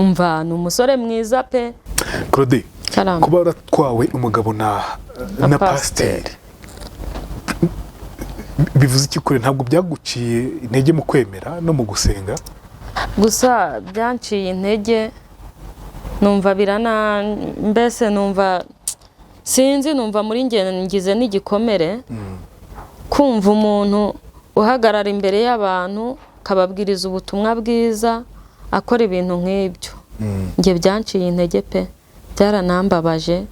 Umva, ni umusore mwiza pe. Claude, Karame. kuba waratwawe umugabo na pasiteri. pasiteri bivuze iki kure? Ntabwo byaguciye intege mu kwemera no mu gusenga? Gusa byanciye intege, numva birana, mbese numva sinzi, numva muri njye ngize n'igikomere. Kumva umuntu uhagarara imbere y'abantu akababwiriza ubutumwa bwiza akora ibintu nk'ibyo, njye byanciye intege pe, byaranambabaje.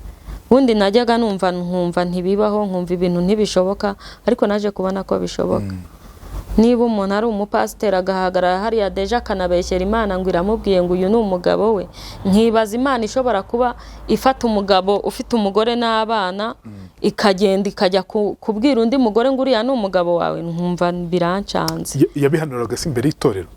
Ubundi najyaga numva nkumva ntibibaho, nkumva ibintu ntibishoboka, ariko naje kubona ko bishoboka. Niba umuntu ari umupasiteri agahagarara hariya déjà akanabeshyera Imana ngo iramubwiye ngo uyu ni umugabo we, nkibaza Imana ishobora kuba ifata umugabo ufite umugore n'abana ikagenda ikajya kubwira undi mugore ngo uriya ni umugabo wawe, nkumva birancanze. Yabihanuraga se imbere y'itorero?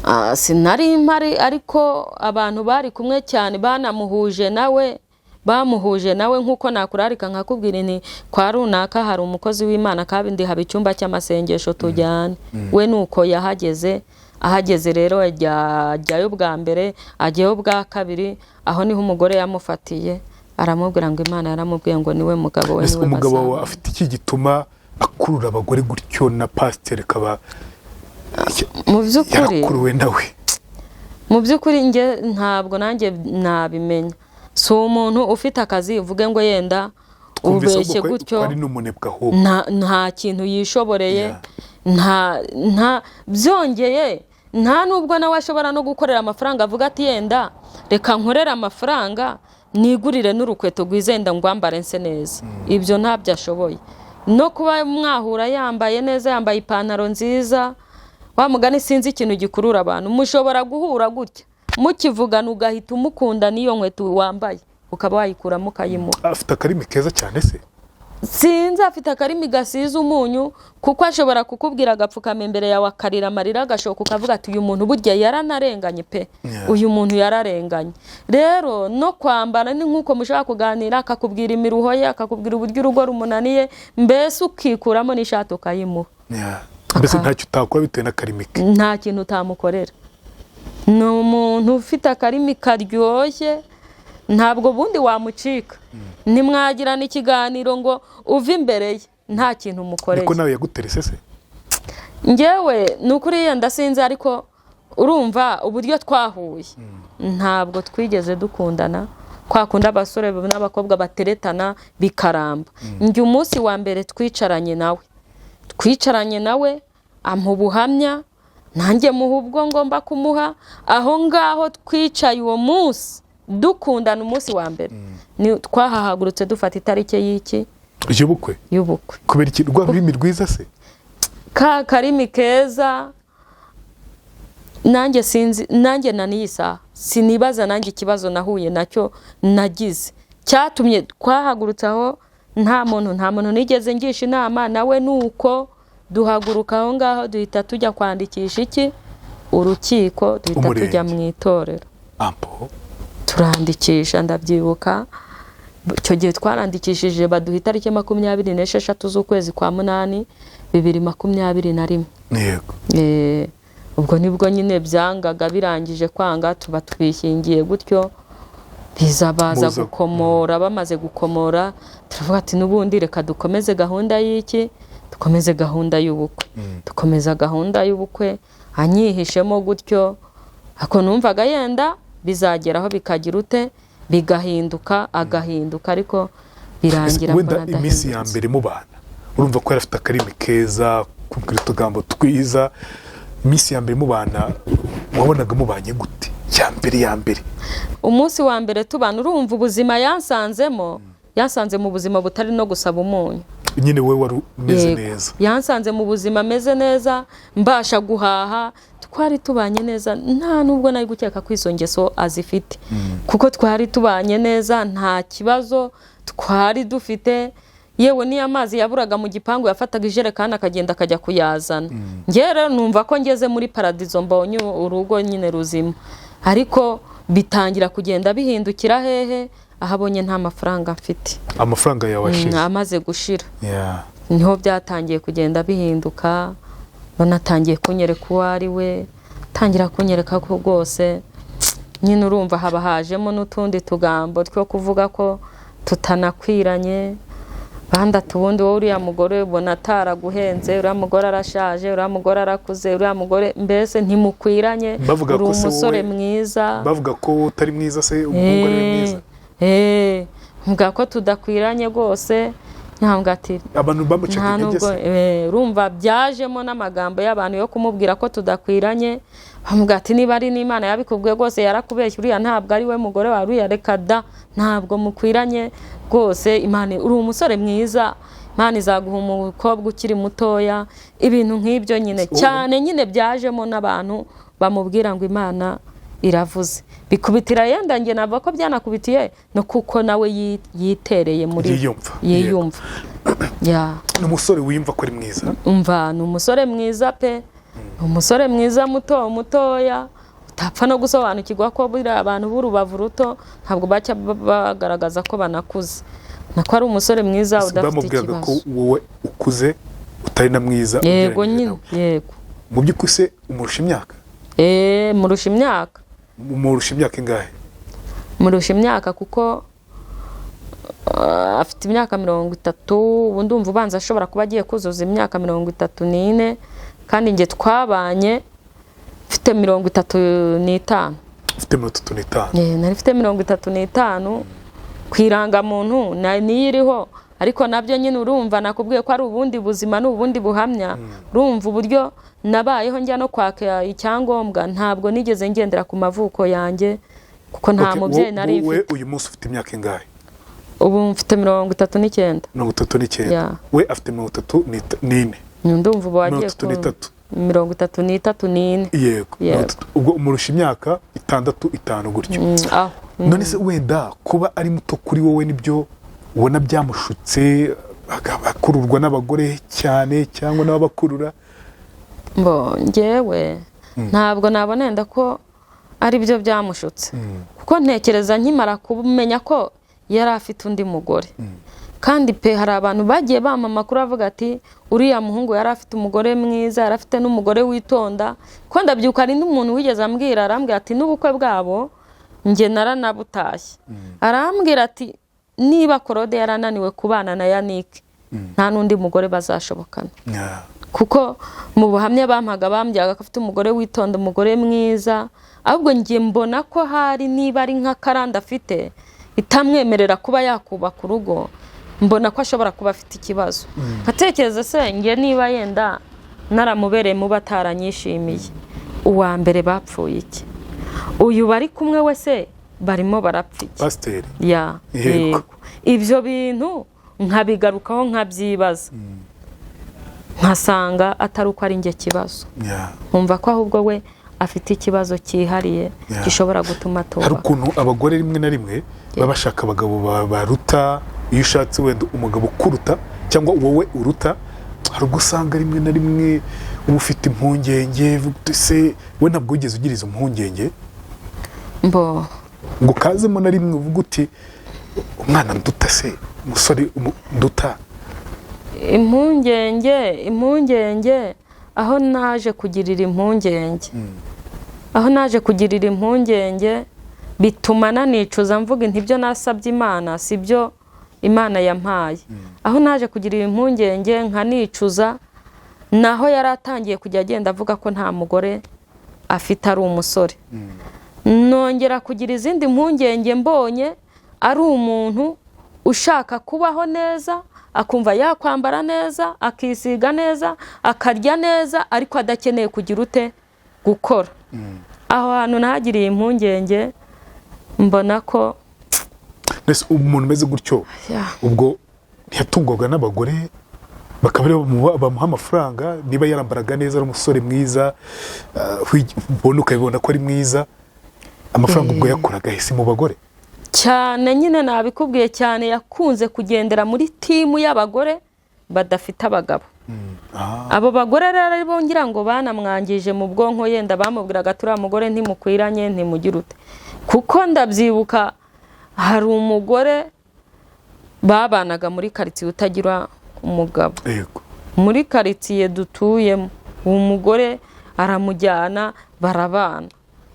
Ah, sinari mpari, ariko abantu bari kumwe cyane banamuhuje nawe, bamuhuje nawe, nk'uko nakurarika nkakubwira nti kwa runaka hari umukozi w'Imana kandi haba icyumba cy'amasengesho, tujyane. We nuko yahageze. Ahageze rero ajyayo bwa mbere, ajyayo bwa kabiri, aho niho umugore yamufatiye aramubwira ngo Imana yaramubwiye ngo niwe mugabo we. Ese niwe umugabo wawe bazabana. afite iki gituma akurura abagore gutyo, na pasiteri akaba Mu by'ukuri, yarakuruwe nawe? Mu by'ukuri njye ntabwo nanjye nabimenya. Si umuntu ufite akazi uvuge ngo yenda Twumvise ubeshye ahubwo ko gutyo. ko ari n'umunebwe ahubwo. Nta kintu yishoboreye, nta byongeye, nta nubwo nawe ashobora no gukorera amafaranga avuga ati yenda reka nkorere amafaranga nigurire n'urukweto rwiza, yenda ngwambare nse neza. Ibyo ntabyo ashoboye. No kuba mwahura yambaye neza, yambaye ipantaro nziza, wa mugani sinzi ikintu gikurura abantu. Mushobora guhura gutya mukivugana ugahita umukunda, n'iyo nkweto wambaye ukaba wayikuramo ukayimuha. Afite akarimi keza cyane se? Sinzi, afite akarimi gasize umunyu, kuko ashobora kukubwira agapfukama imbere yawe akarira amarira agashoka, ukavuga ati uyu muntu burya yaranarenganye pe. Uyu muntu yararenganye. Rero no kwambara ni nk'uko mushobora kuganira akakubwira imiruho ye, akakubwira uburyo urugo rumunaniye, mbese ukikuramo n'ishati ukayimuha. Yeah. Mbese ntacyo utakora bitewe n'akarimi ke? Nta kintu utamukorera. Ni umuntu ufite akarimi karyoshye, ntabwo ubundi wamucika. Ntimwagirana ikiganiro ngo uve imbere ye nta kintu umukoreye. Niko nawe yaguterese se? Ngewe ni ukuri yenda sinzi, ariko urumva uburyo twahuye ntabwo twigeze dukundana kwa kundi abasore n'abakobwa bateretana bikaramba. Njye umunsi wa mbere twicaranye nawe ampa ubuhamya, nanjye muha ubwo ngomba kumuha. Aho ngaho twicaye uwo munsi dukundana, umunsi wa mbere ni twahahagurutse dufata itariki y'iki? Y'ubukwe. Y'ubukwe. Kubera iki? Rwa rurimi rwiza se? Ka karimi keza. Nanjye sinzi, nanjye na n'iyi saha sinibaza nanjye ikibazo nahuye nacyo nagize cyatumye twahagurutse aho. Nta muntu nigeze ngisha inama nawe, ni uko duhaguruka aho ngaho duhita tujya kwandikisha iki? Urukiko. Duhita Umurenge. tujya mu itorero. Ampo. Turandikisha. Ndabyibuka icyo gihe twarandikishije, baduha itariki 26 z'ukwezi kwa munani 2021. Ubwo nibwo nyine byangaga. Birangije kwanga tuba twishingiye gutyo, biza baza gukomora. Bamaze gukomora turavuga ati n'ubundi reka dukomeze gahunda y'iki, dukomeze gahunda y'ubukwe. Dukomeza gahunda y'ubukwe anyihishemo gutyo, ako numvaga yenda bizageraho bikagira ute, bigahinduka, agahinduka, ariko birangira Wenda mbona iminsi ya adahindutse. mbere mubana, urumva ko yari afite akarimi keza, kubwira utugambo twiza. Iminsi ya mbere mubana wabonaga mubanye gute, ya mbere ya mbere? Umunsi wa mbere tubana, urumva ubuzima yansanzemo, yansanze mu buzima butari no gusaba umunyu. Nyine wowe wari umeze Yego. neza? Yansanze mu buzima ameze neza, mbasha guhaha, twari tubanye neza. Nta nubwo nari gukeka ko izo ngeso azifite, kuko twari tubanye neza, nta kibazo twari dufite. Yewe niyo amazi yaburaga mu gipangu yafataga ijerekani akagenda akajya kuyazana. Njye rero numva ko ngeze muri paradizo, mbonye urugo nyine ruzima, ariko bitangira kugenda bihindukira hehe? Aho abonye nta mafaranga mfite. Amafaranga yawe ashize. Amaze gushira niho byatangiye kugenda bihinduka. Banatangiye kunyereka uwo ari we, tangira kunyereka ko rwose Nyine urumva haba hajemo n'utundi tugambo two kuvuga ko tutanakwiranye. Bandi ati ubundi wowe uriya mugore ubona ataraguhenze, uriya mugore arashaje, uriya mugore arakuze, uriya mugore mbese ntimukwiranye, Bavuga uri ko se umusore wowe- mwiza. Bavuga ko wowe utari mwiza se, umuhungu ari we mwiza? Mvuga ko tudakwiranye rwose, ntabwo ati Abantu bamucaga nta intege nubwo se? Urumva byajemo n'amagambo y'abantu yo kumubwira ko tudakwiranye. Bamubwira ati niba ari n'Imana yabikubwiye rwose yarakubeshye, uriya ntabwo ari we mugore wawe, uriya reka da, ntabwo mukwiranye rwose. Imana, uri umusore mwiza, Imana izaguha umukobwa ukiri mutoya, ibintu nk'ibyo nyine. Cyane nyine byajemo n'abantu bamubwira ngo Imana iravuze, bikubitira yenda njye navuga ko byanakubitiye no kuko nawe yitereye muri Yiyumva. Yiyumva ya. Ni umusore wiyumva ko ari mwiza. Umva, ni umusore mwiza pe, ni umusore mwiza muto mutoya utapfa no gusobanukirwa ko buriya abantu b'urubavu ruto ntabwo bacya bagaragaza ko banakuze, nako ari umusore mwiza udafite Bamubwiraga ko ikibazo. wowe ukuze utari na mwiza Yego. ugereranyije Nyine. nawe. Yego. Mu by'ukuri se umurusha imyaka? Murusha imyaka. Umurusha imyaka ingahe? Murusha imyaka kuko afite imyaka 30, ubu ndumva ubanza ashobora kuba agiye kuzuza imyaka 34, kandi njye twabanye mfite 35. Ufite 35? Nari mfite 35 ku irangamuntu niyo iriho, ariko nabyo nyine urumva nakubwiye ko ari ubundi buzima, ni ubundi buhamya. Urumva uburyo nabayeho njya no kwaka icyangombwa, ntabwo nigeze ngendera ku mavuko yanjye kuko nta Okay, mubyeyi nari wowe mfite. uyu munsi ufite imyaka ingahe? Ubu mfite 39. 39? Yeah. We afite 34? Ndumva ubu wagiye 33. 33, 4. Yego. Yego. 30. Ubwo umurusha imyaka 6, 5 gutyo. Aho. None se wenda kuba ari muto kuri wowe nibyo ubona byamushutse akururwa n'abagore cyane cyangwa n'ababakurura? Mbo njyewe ntabwo nabona yenda ko ari byo byamushutse, kuko ntekereza nkimara kumenya ko yari afite undi mugore, kandi pe hari abantu bagiye bampa amakuru avuga ati uriya muhungu yari afite umugore mwiza, yari afite n'umugore witonda, ko ndabyuka hari n'umuntu wigeze ambwira, arambwira ati n'ubukwe bwabo njye naranabutashye, arambwira ati niba Claude yarananiwe kubana na Yannick nta n'undi mugore bazashobokana. Kuko mu buhamya bampaga bambyaga ko afite umugore witonda, umugore mwiza, ahubwo njye mbona ko hari niba ari nk'akaranda afite itamwemerera kuba yakubaka urugo, mbona ko ashobora kuba afite ikibazo. Nkatekereza se njye niba yenda naramubereye muba ataranyishimiye, uwa mbere bapfuye iki, uyu bari kumwe wese barimo barapfa iki? Pasiteri. Ya. Yego. Yego, ibyo bintu nkabigarukaho nkabyibaza, nkasanga atari uko ari njye kibazo, nkumva ko ahubwo we afite ikibazo cyihariye gishobora gutuma Hari atubaka. ukuntu abagore rimwe na rimwe baba bashaka abagabo baruta. Iyo ushatse wenda umugabo ukuruta cyangwa wowe uruta, hari ubwo usanga rimwe na rimwe uba ufite impungenge. Uvuga uti, se we ntabwo wigeze ugira izo mpungenge Mbo ngo ukazemo na rimwe uvuga uti umwana nduta se, umusore nduta? Impungenge aho naje kugirira impungenge, aho naje kugirira impungenge bituma nanicuza mvuga nti ibyo nasabye Imana si byo Imana yampaye. Aho naje kugirira impungenge nkanicuza, naho yari atangiye kujya agenda avuga ko nta mugore afite, ari umusore. Nongera kugira izindi mpungenge mbonye ari umuntu ushaka kubaho neza, akumva yakwambara neza, akisiga neza, akarya neza, ariko adakeneye kugira ute gukora. Aho hantu nahagiriye impungenge, mbona ko Mbese umuntu umeze gutyo Ya. ubwo ntiyatungwaga n'abagore bakaba aribo bamuha amafaranga? Niba yarambaraga neza, ari umusore mwiza, ubona ukabibona ko ari mwiza, amafaranga ubwo yakuraga ahise mu bagore? Cyane nyine nabikubwiye, cyane yakunze kugendera muri timu y'abagore badafite abagabo. Abo bagore rero ari bo ngira ngo banamwangije mu bwonko, yenda bamubwiraga turiya mugore ntimukwiranye, ntimugire ute. Kuko ndabyibuka hari umugore babanaga muri karitsiye utagira umugabo, muri karitsiye dutuyemo, uwo mugore aramujyana barabana.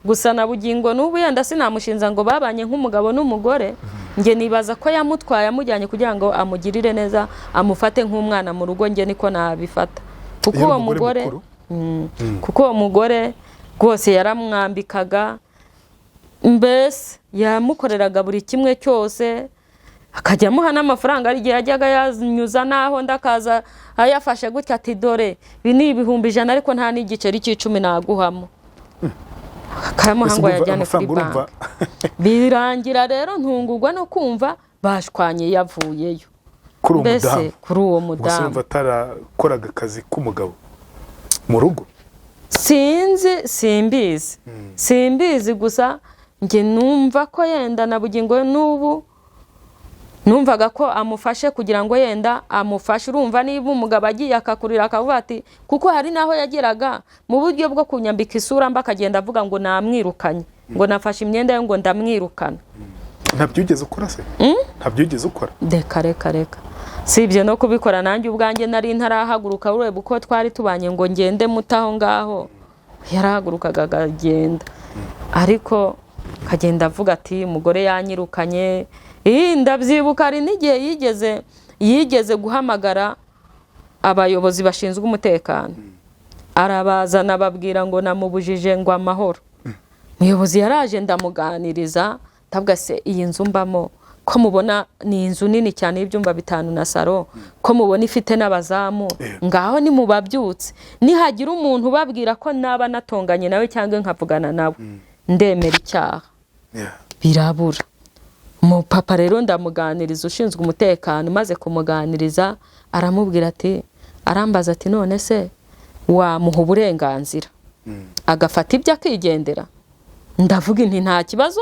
Gusa na bugingo n'ubu yenda sinamushinza ngo babanye nk'umugabo n'umugore. Njye nibaza ko yamutwaye amujyanye kugira ngo amugirire neza, amufate nk'umwana mu rugo. Njye niko nabifata, kuko Yari uwo umugore mugore mukuru? Kuko uwo mugore rwose yaramwambikaga, mbese yamukoreraga buri kimwe cyose, akajya amuha n'amafaranga. Hari igihe yajyaga yanyuza n'aho ndakaza ayafashe gutya, ati: "Dore ibi ni 100,000, ariko nta n'igiceri cy'icumi naguhamo." Akayamuha Ese ngo urumva ayajyane kuri amafaranga urumva banki. Birangira rero ntungurwa no kumva bashwanye, yavuyeyo. Kuri uwo Mbese mudamu? kuri uwo Gusa mudamu. urumva atarakoraga akazi k'umugabo mu rugo? Sinzi, simbizi, simbizi. Gusa njye numva ko yenda na bugingo n'ubu numvaga ko amufashe kugira ngo yenda amufashe. Urumva niba umugabo agiye akakurira akavuga ati, kuko hari n'aho yageraga mu buryo bwo kunyambika isura mba, akagenda avuga ngo namwirukanye, ngo nafashe imyenda ye, ngo ndamwirukana. Ntabyo wigeze ukora se? Ntabyo wigeze ukora? Reka, reka, reka, si ibyo no kubikora nanjye ubwanjye nari ntarahaguruka. Ureba uko twari tubanye, ngo ngende muto aho ngaho, yarahagurukaga akagenda, ariko akagenda avuga ati: "Umugore yanyirukanye." Ih, ndabyibuka hari n'igihe yigeze guhamagara abayobozi bashinzwe umutekano, arabazana, ababwira ngo namubujije ngo amahoro. Umuyobozi yaraje, ndamuganiriza, ndavuga: "Se iyi nzu mbamo ko mubona ni inzu nini cyane y'ibyumba 5 na saro, ko mubona ifite n'abazamu, ngaho nimubabyutse, nihagira umuntu ubabwira ko naba natonganye nawe cyangwa nkavugana nawe, ndemera icyaha." Birabura. Umupapa rero ndamuganiriza, ushinzwe umutekano, maze kumuganiriza aramubwira ati, arambaza ati: "None se wamuha uburenganzira agafata ibyo akigendera?" Ndavuga nti: "Nta kibazo,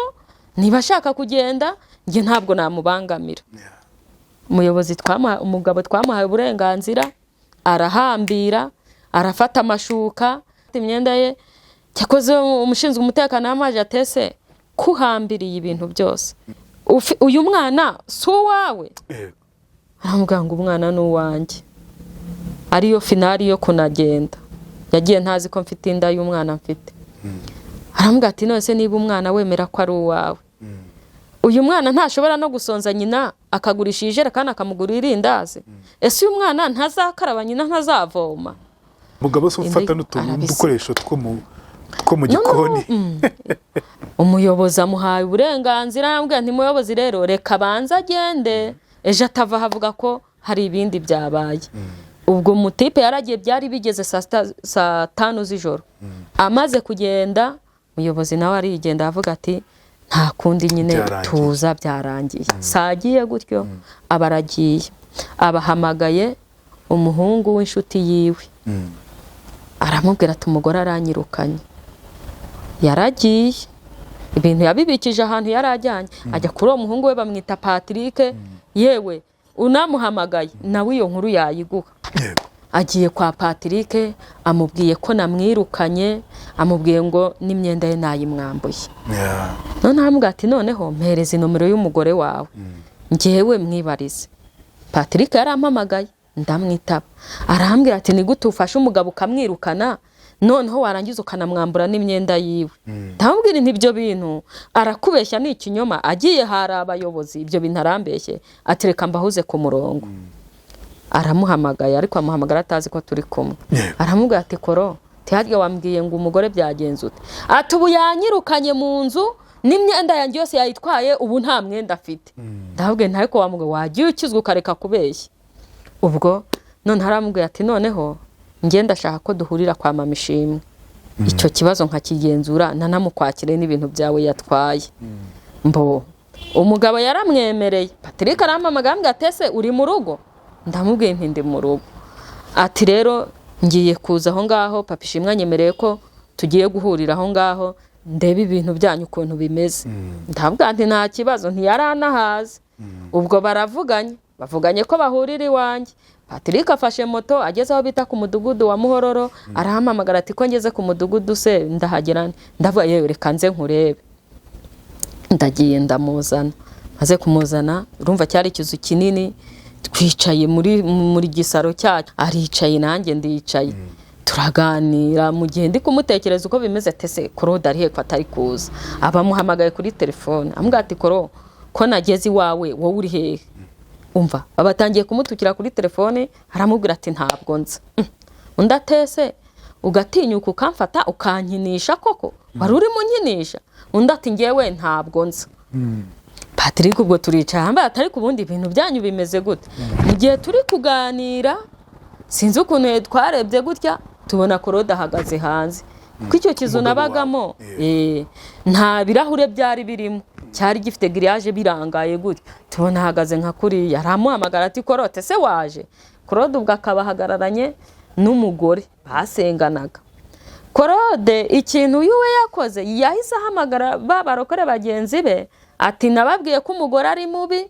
niba ashaka kugenda njye ntabwo namubangamira." Umuyobozi twamuha, umugabo twamuhaye uburenganzira, arahambira, arafata amashuka, imyenda ye. Cyakoze umushinzwe umutekano yamaje atese kuhambiriye ibintu byose, uyu mwana si uwawe?" Yego. Aramubwira ngo umwana ni uwanjye. Ariyo finale yo kunagenda, yagiye ntazi ko mfite inda y'umwana mfite. Aramubwira ati: "None se niba umwana wemera ko ari uwawe, uyu mwana ntashobora no gusonza, nyina akagurisha ijerekani akamugurira irindazi? Ese uyu mwana ntazakaraba, nyina ntazavoma?" Mugabo se ufata Indi n'utuntu arabisiga. n'udukoresho two mu No, no, gikoni? Umuyobozi amuhaye uburenganzira, aramubwira nti: "Muyobozi rero, reka abanze agende, ejo atava avuga ko hari ibindi byabaye." Ubwo mutipe yaragiye, byari bigeze saa sita, saa 5 z'ijoro. Amaze kugenda, umuyobozi nawe arigenda, avuga ati: "Nta kundi nyine." Byarangiye. Tuza, byarangiye. Sagiye gutyo, aba aragiye, abahamagaye umuhungu w'inshuti yiwe, aramubwira ati: "Umugore aranyirukanye." Yaragiye, ibintu yabibikije ahantu yari ajyanye, ajya kuri uwo muhungu we, bamwita Patrick. Yewe, unamuhamagaye nawe iyo nkuru yayiguha. Agiye kwa Patrick, amubwiye ko namwirukanye, amubwiye ngo n'imyenda ye nayimwambuye. Noneho aramubwira ati: "Noneho mpereza inomero y'umugore wawe, ngewe mwibarize." Patrick yarampamagaye, ndamwitaba, arambwira ati: "Ni gute ufashe umugabo ukamwirukana, noneho warangiza ukanamwambura n'imyenda yiwe?" Ndamubwira nti: "Ibyo bintu arakubeshya, ni ikinyoma." Agiye, hari abayobozi, ibyo bintu arambeshye. Ati: "Reka mbahuze ku murongo." Aramuhamagaye, ariko amuhamagara atazi ko turi kumwe. Aramubwira ati: "Koro tiharya wambwiye ngo umugore byagenze ute?" Ati: "Ubu yanyirukanye mu nzu, n'imyenda yanjye yose yayitwaye, ubu nta mwenda afite." Ndababwiye nti: "Ariko wa mugabo wagiye ukizwa ukareka kubeshya." Ubwo none aramubwira ati: "Noneho njye ndashaka ko duhurira kwa mama Ishimwe, icyo kibazo nkakigenzura, nanamukwakire n'ibintu byawe yatwaye." Mbo umugabo yaramwemereye. Patrick arampamagara, ambwira ati: "Ese uri mu rugo?" Ndamubwiye nti: "Ndi mu rugo." Ati: "Rero ngiye kuza aho ngaho, papa Ishimwe anyemereye ko tugiye guhurira aho ngaho, ndebe ibintu byanyu ukuntu bimeze." Ndavuga nti: "Nta kibazo." Ntiyaranahazi. Ubwo baravuganye, bavuganye ko bahurira iwanjye. Patrick afashe moto, ageze aho bita ku mudugudu wa Muhororo, arahamamagara ati: "Ko ngeze ku mudugudu se, ndahagera nte?" Ndavuga: "Yewe, reka nze nkurebe." Ndagiye, ndamuzana. Maze kumuzana, urumva cyari ikizu kinini, twicaye muri gisaro cyacu, aricaye nanjye ndicaye. Turaganira mu gihe ndi kumutekereza uko bimeze, tese Claude ari he ko atari kuza? Abamuhamagaye kuri telefone, amubwira ati: "Koro, ko nageze iwawe, wowe uri hehe?" Umva, abatangiye kumutukira kuri telefone, aramubwira ati: "Ntabwo nza." Undi atese: "Ugatinyuka ukamfata ukankinisha koko? Wari urimo unkinisha?" Undi ati: "Ngewe ntabwo nza." Patrick ubwo turicaye, hambaye atari ku bundi ibintu byanyu bimeze gute? Mu gihe turi kuganira, sinzi ukuntu twarebye gutya, tubona Claude ahagaze hanze, kuko icyo kizu Umugabo nabagamo wawe. Nta birahure byari birimo, cyari gifite grillage, birangaye gutya. Tubona ahagaze nka kuriya, aramuhamagara ati: "Claude, se waje?" Claude ubwo akaba ahagararanye n'umugore basenganaga. Claude ikintu uyu we yakoze, yahise ahamagara ba barokore bagenzi be ati: "Nababwiye ko umugore ari mubi.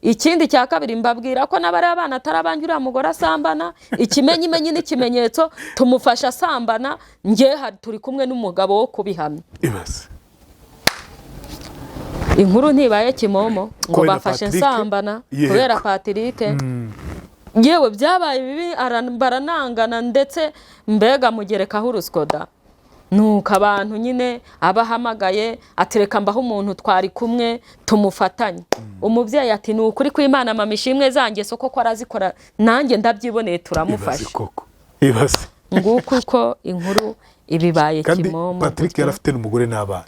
Ikindi cya kabiri, mbabwira ko n'abari abana atari abanjye, uriya mugore asambana. Ikimenyimenyi n'ikimenyetso, tumufasha asambana. Njye turi kumwe n'umugabo wo kubihamya." Ibaze! Inkuru ntibaye kimomo ngo Kubera bafashe Patrick? nsambana. Yego. Kubera Patrick. Yewe, byabaye bibi, baranangana, ndetse mbega mugerekaho urusikoda. Nuko abantu nyine abahamagaye atereka mbaho umuntu twari kumwe tumufatanye. Umubyeyi ati: "Ni ukuri kw'Imana, mama, ishimwe zanjye soko ko arazikora, nanjye ndabyiboneye." Ibaze! Turamufashe. Koko, ibaze! Nguko uko inkuru ibibaye Kandi kimomo Patrick gutyo. yari afite n'umugore n'abana.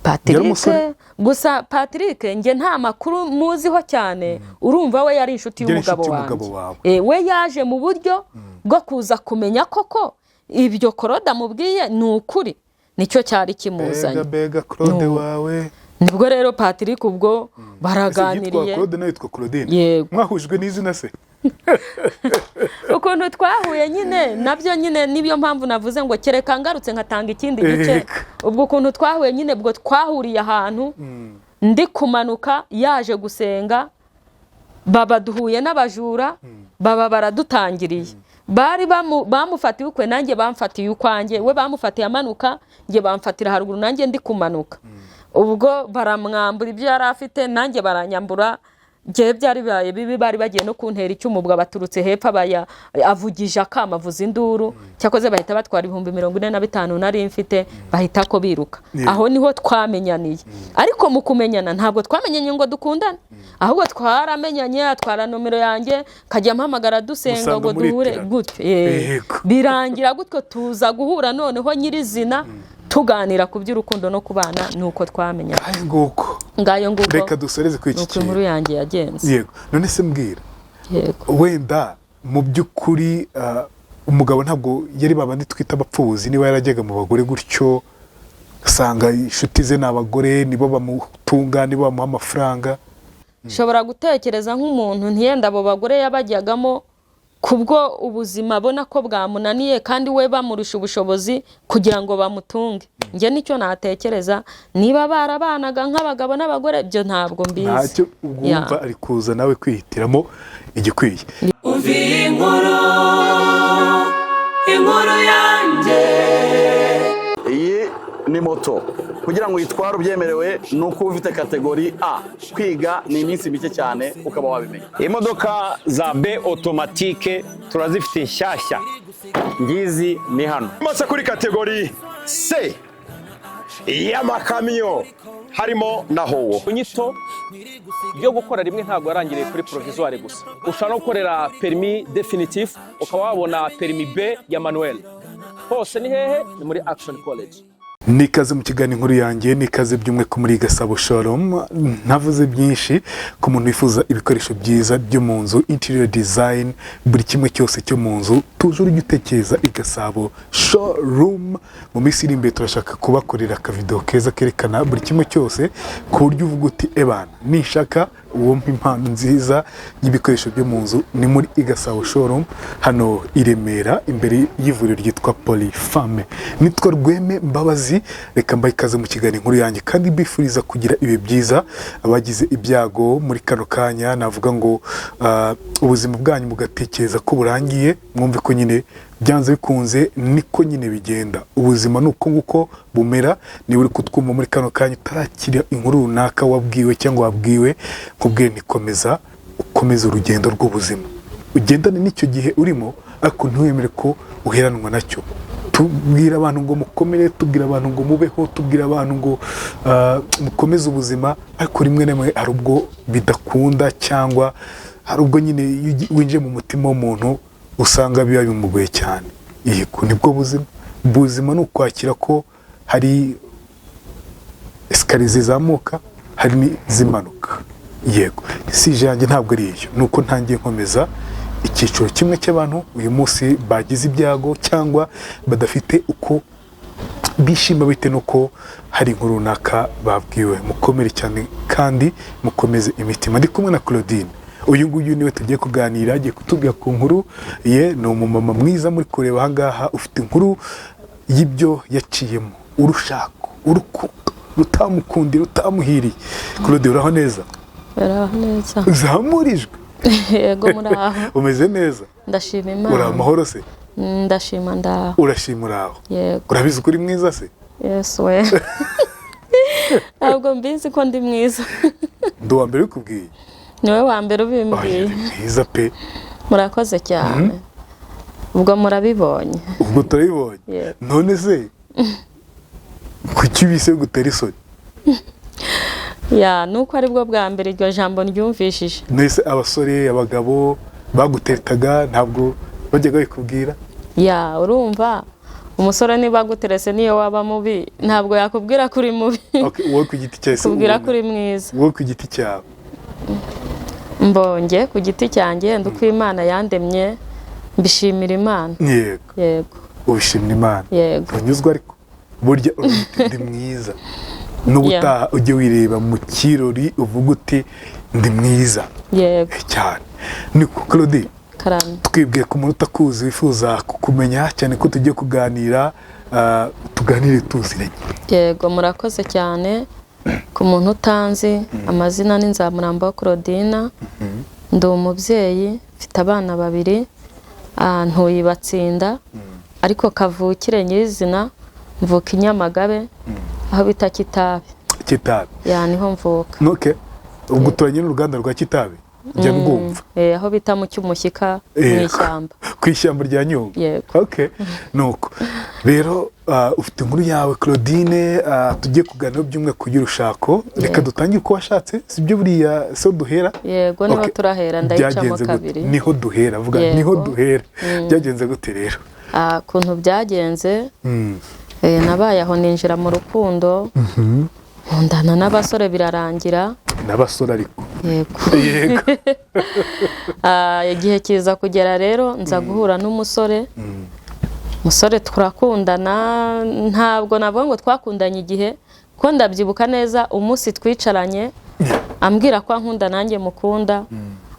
Patrick Yari umusore? Gusa Patrick njye nta makuru muziho cyane. Urumva we yari inshuti Yari y'umugabo inshuti wanjye. y'umugabo wawe. We yaje mu buryo bwo kuza kumenya koko ibyo Claude amubwiye ni ukuri, nicyo cyari kimuzanye. Mbega, mbega Claude No. wawe! Nibwo rero Patrick ubwo Ese yitwa baraganiriye. Claude, nawe yitwa Claudine? Yego. Mwahujwe n'izina se? Ukuntu twahuye nyine nabyo nyine niyo mpamvu navuze ngo kereka ngarutse nkatanga ikindi gice. Eka. Ubwo ukuntu twahuye nyine, ubwo twahuriye ahantu ndi kumanuka, yaje gusenga, baba duhuye n'abajura, baba baradutangiriye. Bari bamufatiye ukwe, nanjye bamfatiye ukwanjye. We bamufatiye amanuka, njye bamfatira haruguru nanjye ndi kumanuka. Ubwo baramwambura ibyo yari afite, nanjye baranyambura. Njyewe byari bibaye bibi, bari bagiye no kuntera icyuma. Ubwo baturutse hepfo, abaya avugije akama, avuza induru. Cyakoze bahita batwara 45,000 nari mfite, bahita ko biruka. Aho niho twamenyaniye. Ariko mu kumenyana ntabwo twamenyanye ngo dukundane, ahubwo twaramenyanye atwara nomero yanjye, kajya ampamagara dusenga Musanga ngo duhure muritirana. gutyo. Birangira gutyo, tuza guhura noneho nyirizina, tuganira ku by'urukundo no kubana, nuko twamenyanye. Ayo nguko. Ngayo nguko. Reka dusoreze kuri iki Nuko inkuru kintu. yanjye yagenze. Yego. None se mbwira, Yego. wenda mu by'ukuri umugabo ntabwo yari babandi twita abapfubuzi? Niba yarajyaga mu bagore gutyo, usanga inshuti ze ni abagore, nibo bamutunga, nibo bamuha amafaranga. Nshobora gutekereza nk'umuntu, ntiyenda abo bagore yabajyagamo kubwo ubuzima abona ko bwamunaniye, kandi we bamurusha ubushobozi, kugira ngo bamutunge. Njye nicyo natekereza. Niba barabanaga nk'abagabo n'abagore, ibyo ntabwo mbizi. Ntacyo, ubwo wumva ari kuza nawe kwihitiramo igikwiye. Umva iyi nkuru, inkuru yanjye. Iyi ni moto, kugira ngo uyitware ubyemerewe ni uko uba ufite catégorie A. Kwiga ni iminsi mike cyane ukaba wabimenya. Imodoka za B automatique turazifite nshyashya, ngizi ni hano. Mase kuri catégorie C y'amakamyo harimo na howo. Inyito yo gukora rimwe ntabwo yarangiriye kuri provisoire gusa. Ushobora no gukorera permis définitif, ukaba wabona permis B ya manuel. Hose ni hehe? Ni muri Action College. Nikaze mu kiganiro Inkuru Yanjye, nikaze by'umwe ko muri Gasabo Showroom. Ntavuze byinshi, ku muntu wifuza ibikoresho byiza byo mu nzu, interior design, buri kimwe cyose cyo mu nzu, tuje ujye utekereza i Gasabo Showroom. Mu minsi iri imbere turashaka kubakorera akavidewo keza kerekana buri kimwe cyose, ku buryo uvuga uti: "Ebana, nishaka uwo mpa impano nziza y'ibikoresho byo mu nzu ni muri Igasabo Showroom, hano i Remera, imbere y'ivuriro ryitwa Polyfame." Nitwa Rweme Mbabazi, reka mbahe ikaze mu kiganiro Inkuru Yanjye, kandi mbifuriza kugira ibihe byiza. Abagize ibyago muri kano kanya, navuga ngo ubuzima bwanyu mugatekereza ko burangiye, mwumve ko nyine byanze bikunze niko nyine bigenda. Ubuzima ni uko nguko bumera. Niba uri kutwumva muri kano kanya utarakira inkuru runaka wabwiwe cyangwa wabwiwe, nkubwire nikomeza ukomeze urugendo rw'ubuzima, ugendane n'icyo gihe urimo, ariko ntiwemere ko uheranwa nacyo. Tubwira abantu ngo mukomere, tubwira abantu ngo mubeho, tubwira abantu ngo mukomeze ubuzima, ariko rimwe na rimwe hari ubwo bidakunda, cyangwa hari ubwo nyine iyo winjiye mu mutima w'umuntu usanga biba bimugoye cyane. Yego, nibwo buzima. Ubuzima ni ukwakira ko hari escalier zizamuka, hari n'izimanuka. Yego, sujet yanjye ntabwo ari iyo, ni uko ntangiye nkomeza icyiciro kimwe cy'abantu uyu munsi bagize ibyago cyangwa badafite uko bishima bitewe n'uko hari inkuru runaka babwiwe. Mukomere cyane kandi mukomeze imitima. Ndi kumwe na Claudine, uyu nguyu niwe tugiye kuganira, agiye kutubwira ku nkuru ye. Ni umumama mwiza muri kureba aha ngaha, ufite inkuru y'ibyo yaciyemo, urushako, urukundo rutamukundiye, rutamuhiriye. Claude, uraho neza? Baraho neza. Zamurijwe. Yego, muraho. Umeze neza? Ndashima Uri Imana. amahoro se? Ndashima, ndaho. Urashima, uraho? Yego. Urabizi ko uri mwiza se? Yesu we, ntabwo mbizi ko ndi mwiza. Ndi uwa mbere ubikubwiye. Niwe wa mbere Oya, ubimbwiye. uri mwiza pe. Murakoze cyane, ubwo murabibonye. Ubwo turabibonye. Yego. None se kuki bise gutera isoni? Ya, nuko aribwo bwa mbere iryo jambo ryumvishije. None abasore, abagabo baguteretaga ntabwo bajyaga babikubwira? Ya, urumva umusore niba aguterese, niyo waba mubi ntabwo yakubwira ko uri mubi. Okay, wowe ku giti cyawe se Kubwira ubona? ko uri mwiza. Wowe ku giti cyawe? Mbonye ku giti cyanjye, ndi uko Imana yandemye, mbishimira Imana. Yego. Yego. Ubishimira Imana. Yego. Unyuzwe, ariko burya uravuga uti, "Ndi mwiza." N'ubutaha ujye wireba mu kirori uvuga uti, "Ndi mwiza." Yego. Cyane. Niko Claudie? Karame. Twibwiye ku muntu utakuzi wifuza kukumenya, cyane ko tugiye kuganira, tuganire tuziranye. Yego, murakoze cyane. Ku muntu utanzi, amazina ni Nzamurambo Claudina, ndi umubyeyi, mfite abana babiri, ntuye i Batsinda, ariko kavukire nyirizina mvuka i Nyamagabe, aho bita Kitabi. Kitabi? Ya, niho mvuka. Okay, ubwo uturanye n'uruganda rwa Kitabi, njya rwumva. Aho bita mu Cyumushyika mu ishyamba. Ku ishyamba rya Nyungwe? Yego. Okay, nuko rero ufite inkuru yawe Claudine, tugiye kuganira by'umwihariko y'urushako. Reka Yego. dutangire uko washatse, sibyo? Buriya so duhera? Yego, niho Okay. turahera, ndayicamo Byagenze gute? kabiri. Niho duhera, vuga. Yego. Niho duhera, byagenze gute rero? Ukuntu byagenze, nabaye aho ninjira mu rukundo, nkundana n'abasore birarangira. N'abasore ariko? Yego. Yego. Igihe kiza kugera rero nza guhura n'umusore. Umusore turakundana, ntabwo navuga ngo twakundanye igihe, ko ndabyibuka neza umunsi twicaranye ambwira ko ankunda nanjye mukunda.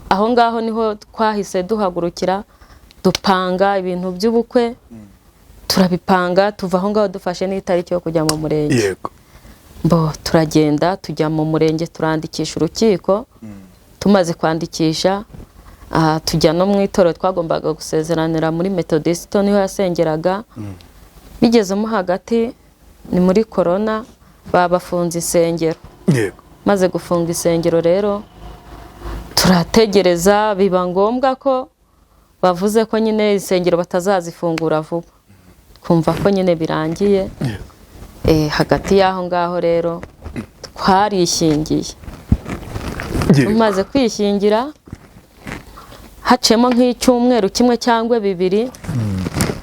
Aho ngaho niho twahise duhagurukira, dupanga ibintu by'ubukwe, turabipanga, tuva aho ngaho dufashe n'itariki yo kujya mu murenge. Bo turagenda, tujya mu murenge, turandikisha urukiko. Tumaze kwandikisha, tujya no mu itorero twagombaga gusezeranira, muri Methodiste niho yasengeraga. Bigezemo hagati ni muri korona, babafunze insengero. Maze gufunga insengero rero turategereza, biba ngombwa ko bavuze ko nyine insengero batazazifungura vuba, twumva ko nyine birangiye. Hagati y'aho ngaho rero twarishingiye. Tumaze kwishingira, haciyemo nk'icyumweru kimwe cyangwa 2,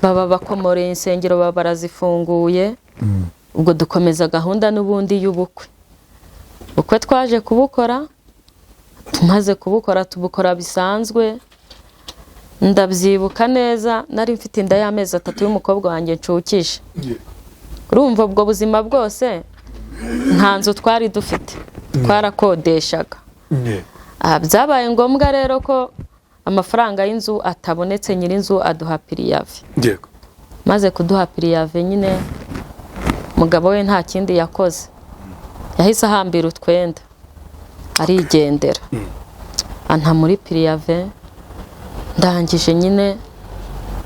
baba bakomoreye insengero, baba barazifunguye. Ubwo dukomeza gahunda n'ubundi y'ubukwe. Ubukwe twaje kubukora, tumaze kubukora tubukora bisanzwe. Ndabyibuka neza, nari mfite inda y'amezi 3 y'umukobwa wanjye nshukije. Urumva ubwo buzima bwose nta nzu twari dufite, twarakodeshaga. Byabaye ngombwa rero ko amafaranga y'inzu atabonetse, nyir'inzu aduha préavis. Maze kuduha préavis nyine, umugabo we nta kindi yakoze, yahise ahambira utwenda arigendera, anta muri préavis. Ndangije nyine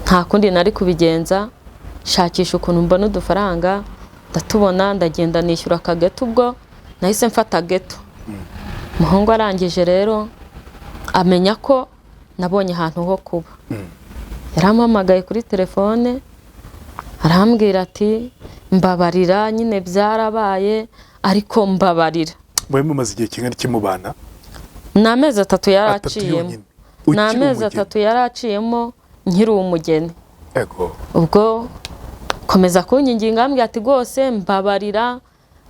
nta kundi nari kubigenza, shakisha ukuntu mbona udufaranga, ndatubona, ndagenda nishyura akageto. Ubwo nahise mfata geto. Umuhungu arangije rero amenya ko nabonye ahantu ho kuba, yarampamagaye kuri telefone. Arambwira ati mbabarira nyine byarabaye, ariko mbabarira. Mwari mumaze igihe kingana iki mubana? Ni amezi 3 yari 3 aciyemo. yonyine. Ni Ukiri amezi umugeni. 3 yari aciyemo nkiri umugeni. Ego. Ubwo komeza kunyinginga, ambwira ati rwose mbabarira,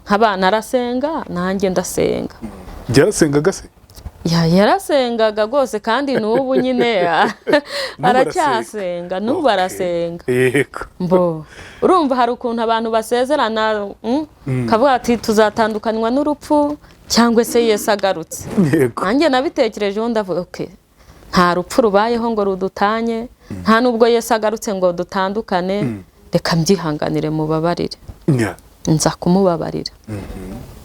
nk'abana arasenga nanjye ndasenga. Byarasengaga se? Yarasengaga rwose, kandi n'ubu nyine aracyasenga, n'ubu arasenga. Yego. Mbo urumva hari ukuntu abantu basezerana, kavuga ati tuzatandukanywa n'urupfu cyangwa se Yesu agarutse. Yego. Nanjye nabitekerejeho ndavuga okay, nta rupfu rubayeho ngo rudutanye, nta nubwo Yesu agarutse ngo dutandukane, reka mbyihanganire mubabarire. Nza kumubabarira.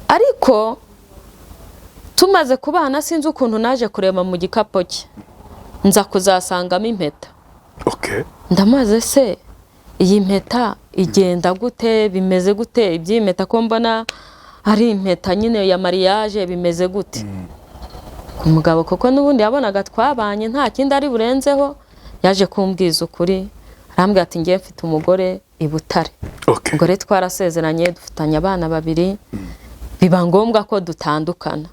Ariko tumaze kubana sinzi ukuntu naje kureba mu gikapo cye, nza kuzasangamo impeta. Ndamaze se iyi mpeta igenda gute, bimeze gute iby'iyi mpeta, ko mbona ari impeta nyine ya mariage, bimeze gute? Ku mugabo kuko n'ubundi yabonaga twabanye nta kindi ari burenzeho, yaje kumbwiza ukuri, arambwira ati ngiye mfite umugore i Butare. Umugore twarasezeranye, dufitanye abana 2, biba ngombwa ko dutandukana.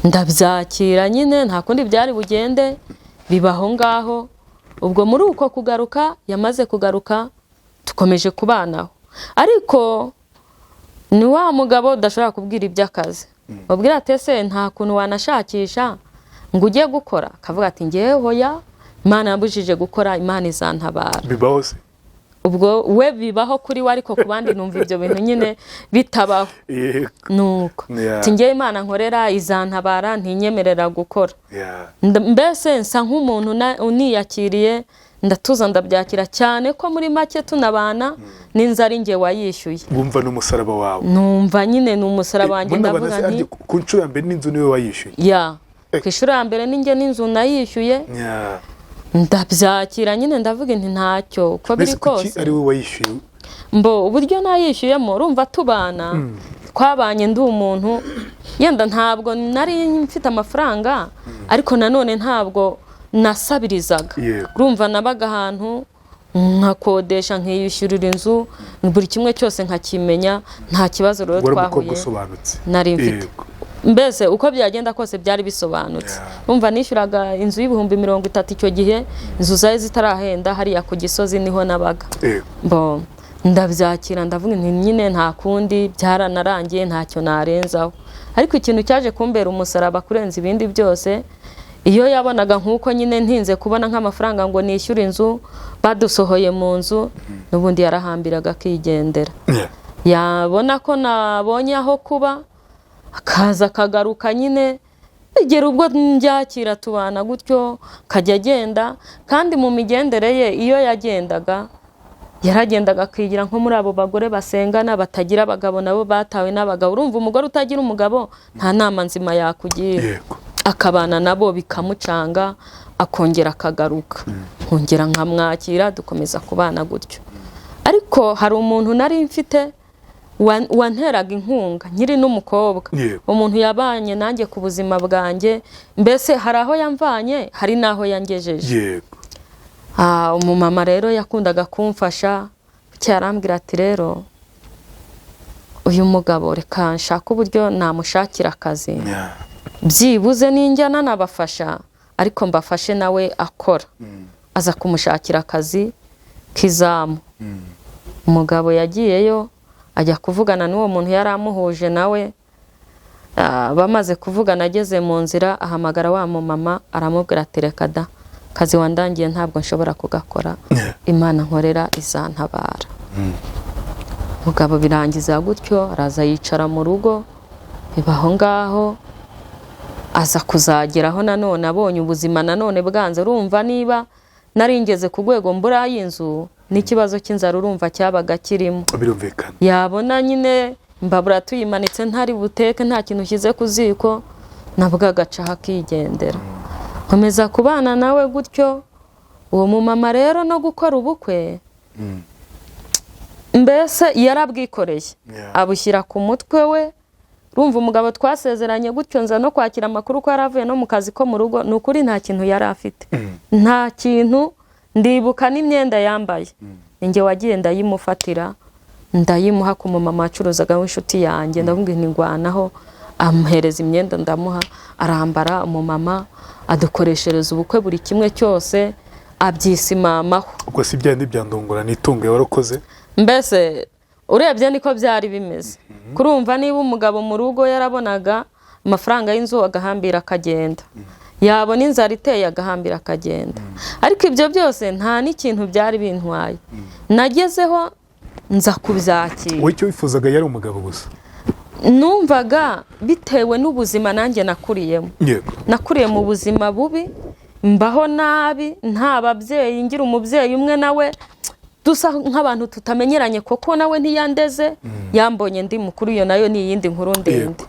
Ndabyakira nyine nta kundi byari bugende, bibaho ngaho. Ubwo muri uko kugaruka, yamaze kugaruka tukomeje kubanaho, ariko ni wa mugabo udashobora kubwira iby'akazi. Ubwira ati ese nta kuntu wanashakisha ngo ujye gukora, akavuga ati ngewe hoya, Imana yambujije gukora, Imana izantabara. Bibaho se? Ubwo we bibaho kuri we, ariko ku bandi numva ibyo bintu nyine bitabaho. Nuko ati ngewe Imana nkorera izantabara, ntinyemerera gukora. Mbese nsa nk'umuntu uniyakiriye, ndatuza ndabyakira, cyane ko muri make tunabana n'inzara inge wayishyuye. Wumva n'umusaraba wawe? Numva nyine ni umusaraba wanjye, ndavuga nti ku nshuro ya mbere n'inzu niwe wayishyuye? Ya, ku inshuro ya mbere ninjye n'inzu nayishyuye. Ndabyakira nyine ndavuga nti ntacyo uko biri kose. Ari we wayishyuye? Mbo uburyo nayishyuyemo, urumva tubana twabanye ndi umuntu yenda ntabwo nari mfite amafaranga, ariko nanone ntabwo nasabirizaga. Urumva nabaga ahantu nkakodesha, nkiyishyurira inzu, buri kimwe cyose nkakimenya, nta kibazo rero twahuye nari mfite. Mbese uko byagenda kose byari bisobanutse. Urumva nishyuraga inzu y'ibihumbi 30 icyo gihe, inzu zari zitarahenda, hariya ku Gisozi niho nabaga. Mbo ndabyakira ndavuga nti nyine nta kundi, byaranarangiye ntacyo narenzaho. Ariko ikintu cyaje kumbera umusaraba kurenza ibindi byose, iyo yabonaga nkuko nyine ntinze kubona nk'amafaranga ngo nishyure inzu, badusohoye mu nzu, n'ubundi yarahambiraga akigendera. Yabona ko nabonye aho kuba, akaza akagaruka nyine, bigera ubwo mbyakira tubana gutyo, kajya agenda. Kandi mu migendere ye iyo yagendaga, yaragendaga akigira nko muri abo bagore basengana batagira abagabo, nabo batawe n'abagabo. Urumva umugore utagira umugabo nta nama nzima yakugira. Akabana nabo bikamucanga, akongera akagaruka, nkongera nkamwakira, dukomeza kubana gutyo. Ariko hari umuntu nari mfite wanteraga inkunga nkiri n'umukobwa, umuntu yabanye nanjye ku buzima bwanjye, mbese hari aho yamvanye hari n'aho yangejeje. Umumama rero yakundaga kumfasha, yarambwira ati rero uyu mugabo reka nshaka uburyo namushakira akazi, byibuze ninjyana nabafasha, ariko mbafashe nawe akora. Aza kumushakira akazi k'izamu. Umugabo yagiyeyo ajya kuvugana n'uwo muntu yari amuhuje nawe, bamaze kuvugana ageze mu nzira ahamagara wa mumama aramubwira ati reka da, kazi wandangiye ntabwo nshobora kugakora, Imana nkorera izantabara. Mugabo birangiza gutyo, araza yicara mu rugo, bibaho ngaho, aza kuzageraho nanone abonye ubuzima nanone bwanze. Urumva niba naringeze ku rwego mbura y'inzu, n'ikibazo cy'inzara urumva cyabaga kirimo. Yabona nyine imbabura tuyimanitse ntari buteke, nta kintu ushyize ku ziko, nabwo agacaho akigendera. Nkomeza kubana nawe gutyo. Uwo mumama rero no gukora ubukwe mbese yarabwikoreye, abushyira ku mutwe we. Urumva umugabo twasezeranye gutyo, nza no kwakira amakuru ko yaravuye no mu kazi ko mu rugo, ni ukuri nta kintu yari afite, nta kintu Ndibuka n'imyenda yambaye, ninjye wagiye ndayimufatira, ndayimuha ku mumama wacuruzaga w'inshuti yanjye. Ndamubwira nti ngwanaho, amuhereza imyenda ndamuha, arambara. Umumama adukoreshereza ubukwe, buri kimwe cyose abyisimamaho. Ubwo si bya bindi bya ndongora nitunge warakoze? Mbese urebye niko byari bimeze. Kurumva niba umugabo mu rugo yarabonaga amafaranga y'inzu agahambira akagenda, yabona inzara iteye agahambira akagenda, ariko ibyo byose nta n'ikintu byari bintwaye. Nagezeho nza kubyakira. Wowe icyo wifuzaga yari umugabo gusa? Numvaga bitewe n'ubuzima nanjye nakuriyemo. Nakuriye mu buzima bubi, mbaho nabi, nta babyeyi ngira, umubyeyi umwe nawe dusa nk'abantu tutamenyeranye, kuko nawe ntiyandeze, yambonye ndi mukuru. Iyo nayo ni iyindi nkuru ndende.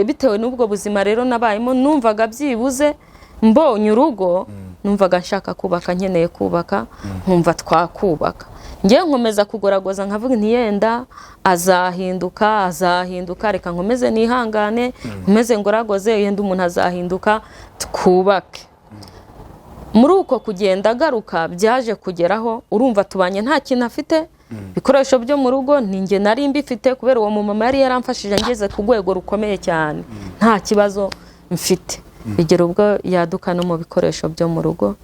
Bitewe n'ubwo buzima rero nabayemo, numvaga byibuze mbonye urugo, numvaga nshaka kubaka, nkeneye kubaka, nkumva twakubaka. Ngewe nkomeza kugoragoza, nkavuga nti yenda azahinduka, azahinduka, reka nkomeze nihangane, nkomeze ngoragoze, yenda umuntu azahinduka twubake. Muri uko kugenda agaruka, byaje kugeraho urumva tubanye nta kintu afite. Ibikoresho byo mu rugo ni njye nari mbifite, kubera uwo mumama yari yaramfashije ngeze ku rwego rukomeye cyane, nta kibazo mfite. Bigera ubwo yaduka no mu bikoresho byo mu rugo,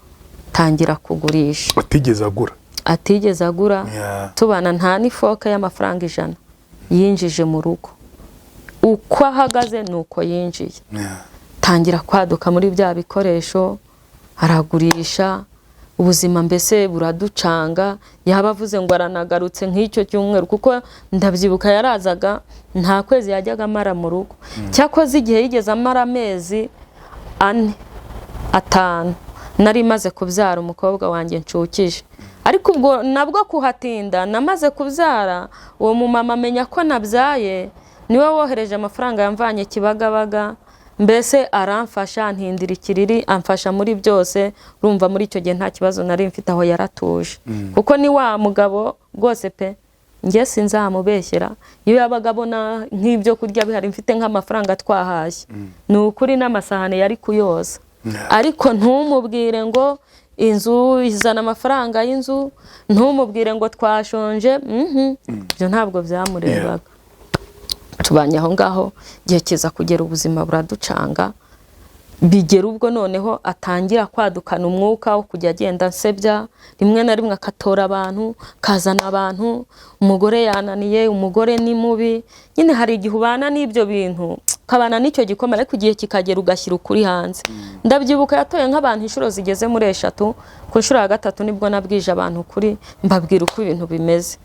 tangira kugurisha. Atigeze agura? Atigeze agura. Tubana nta n'ifoke y'amafaranga 100 yinjije mu rugo. Uko ahagaze ni uko yinjiye. Tangira kwaduka muri bya bikoresho aragurisha, ubuzima mbese buraducanga. Yaba avuze ngo aranagarutse nk'icyo cyumweru, kuko ndabyibuka yarazaga, nta kwezi yajyaga amara mu rugo. Cyakoze igihe yigeze amara amezi 4, 5, nari maze kubyara umukobwa wanjye nshukije. Ariko ubwo nabwo kuhatinda, namaze kubyara, uwo mumama amenya ko nabyaye, niwe wohereje amafaranga yamvanye Kibagabaga. Mbese aramfasha, ntindira ikiriri, amfasha muri byose. Urumva muri icyo gihe nta kibazo nari mfite, aho yaratuje, kuko ni wa mugabo rwose pe, njye sinzamubeshyera. Iyo yabaga abona nk'ibyo kurya bihari, mfite nk'amafaranga twahashye, ni ukuri n'amasahani yari kuyoza. Ariko ntumubwire ngo inzu izana amafaranga y'inzu, ntumubwire ngo twashonje, ibyo ntabwo byamurebaga. Tubanye aho ngaho, igihe kiza kugera ubuzima buraducanga, bigera ubwo noneho atangira kwadukana umwuka wo kujya agenda ansebya, rimwe na rimwe akatora abantu, kazana abantu, umugore yananiye, umugore ni mubi. Nyine hari igihe ubana n'ibyo bintu, ukabana n'icyo gikomere, ariko igihe kikagera ugashyira ukuri hanze. Ndabyibuka yatoye nk'abantu inshuro zigeze muri 3, ku nshuro ya 3 nibwo nabwije abantu ukuri, mbabwira uko ibintu bimeze.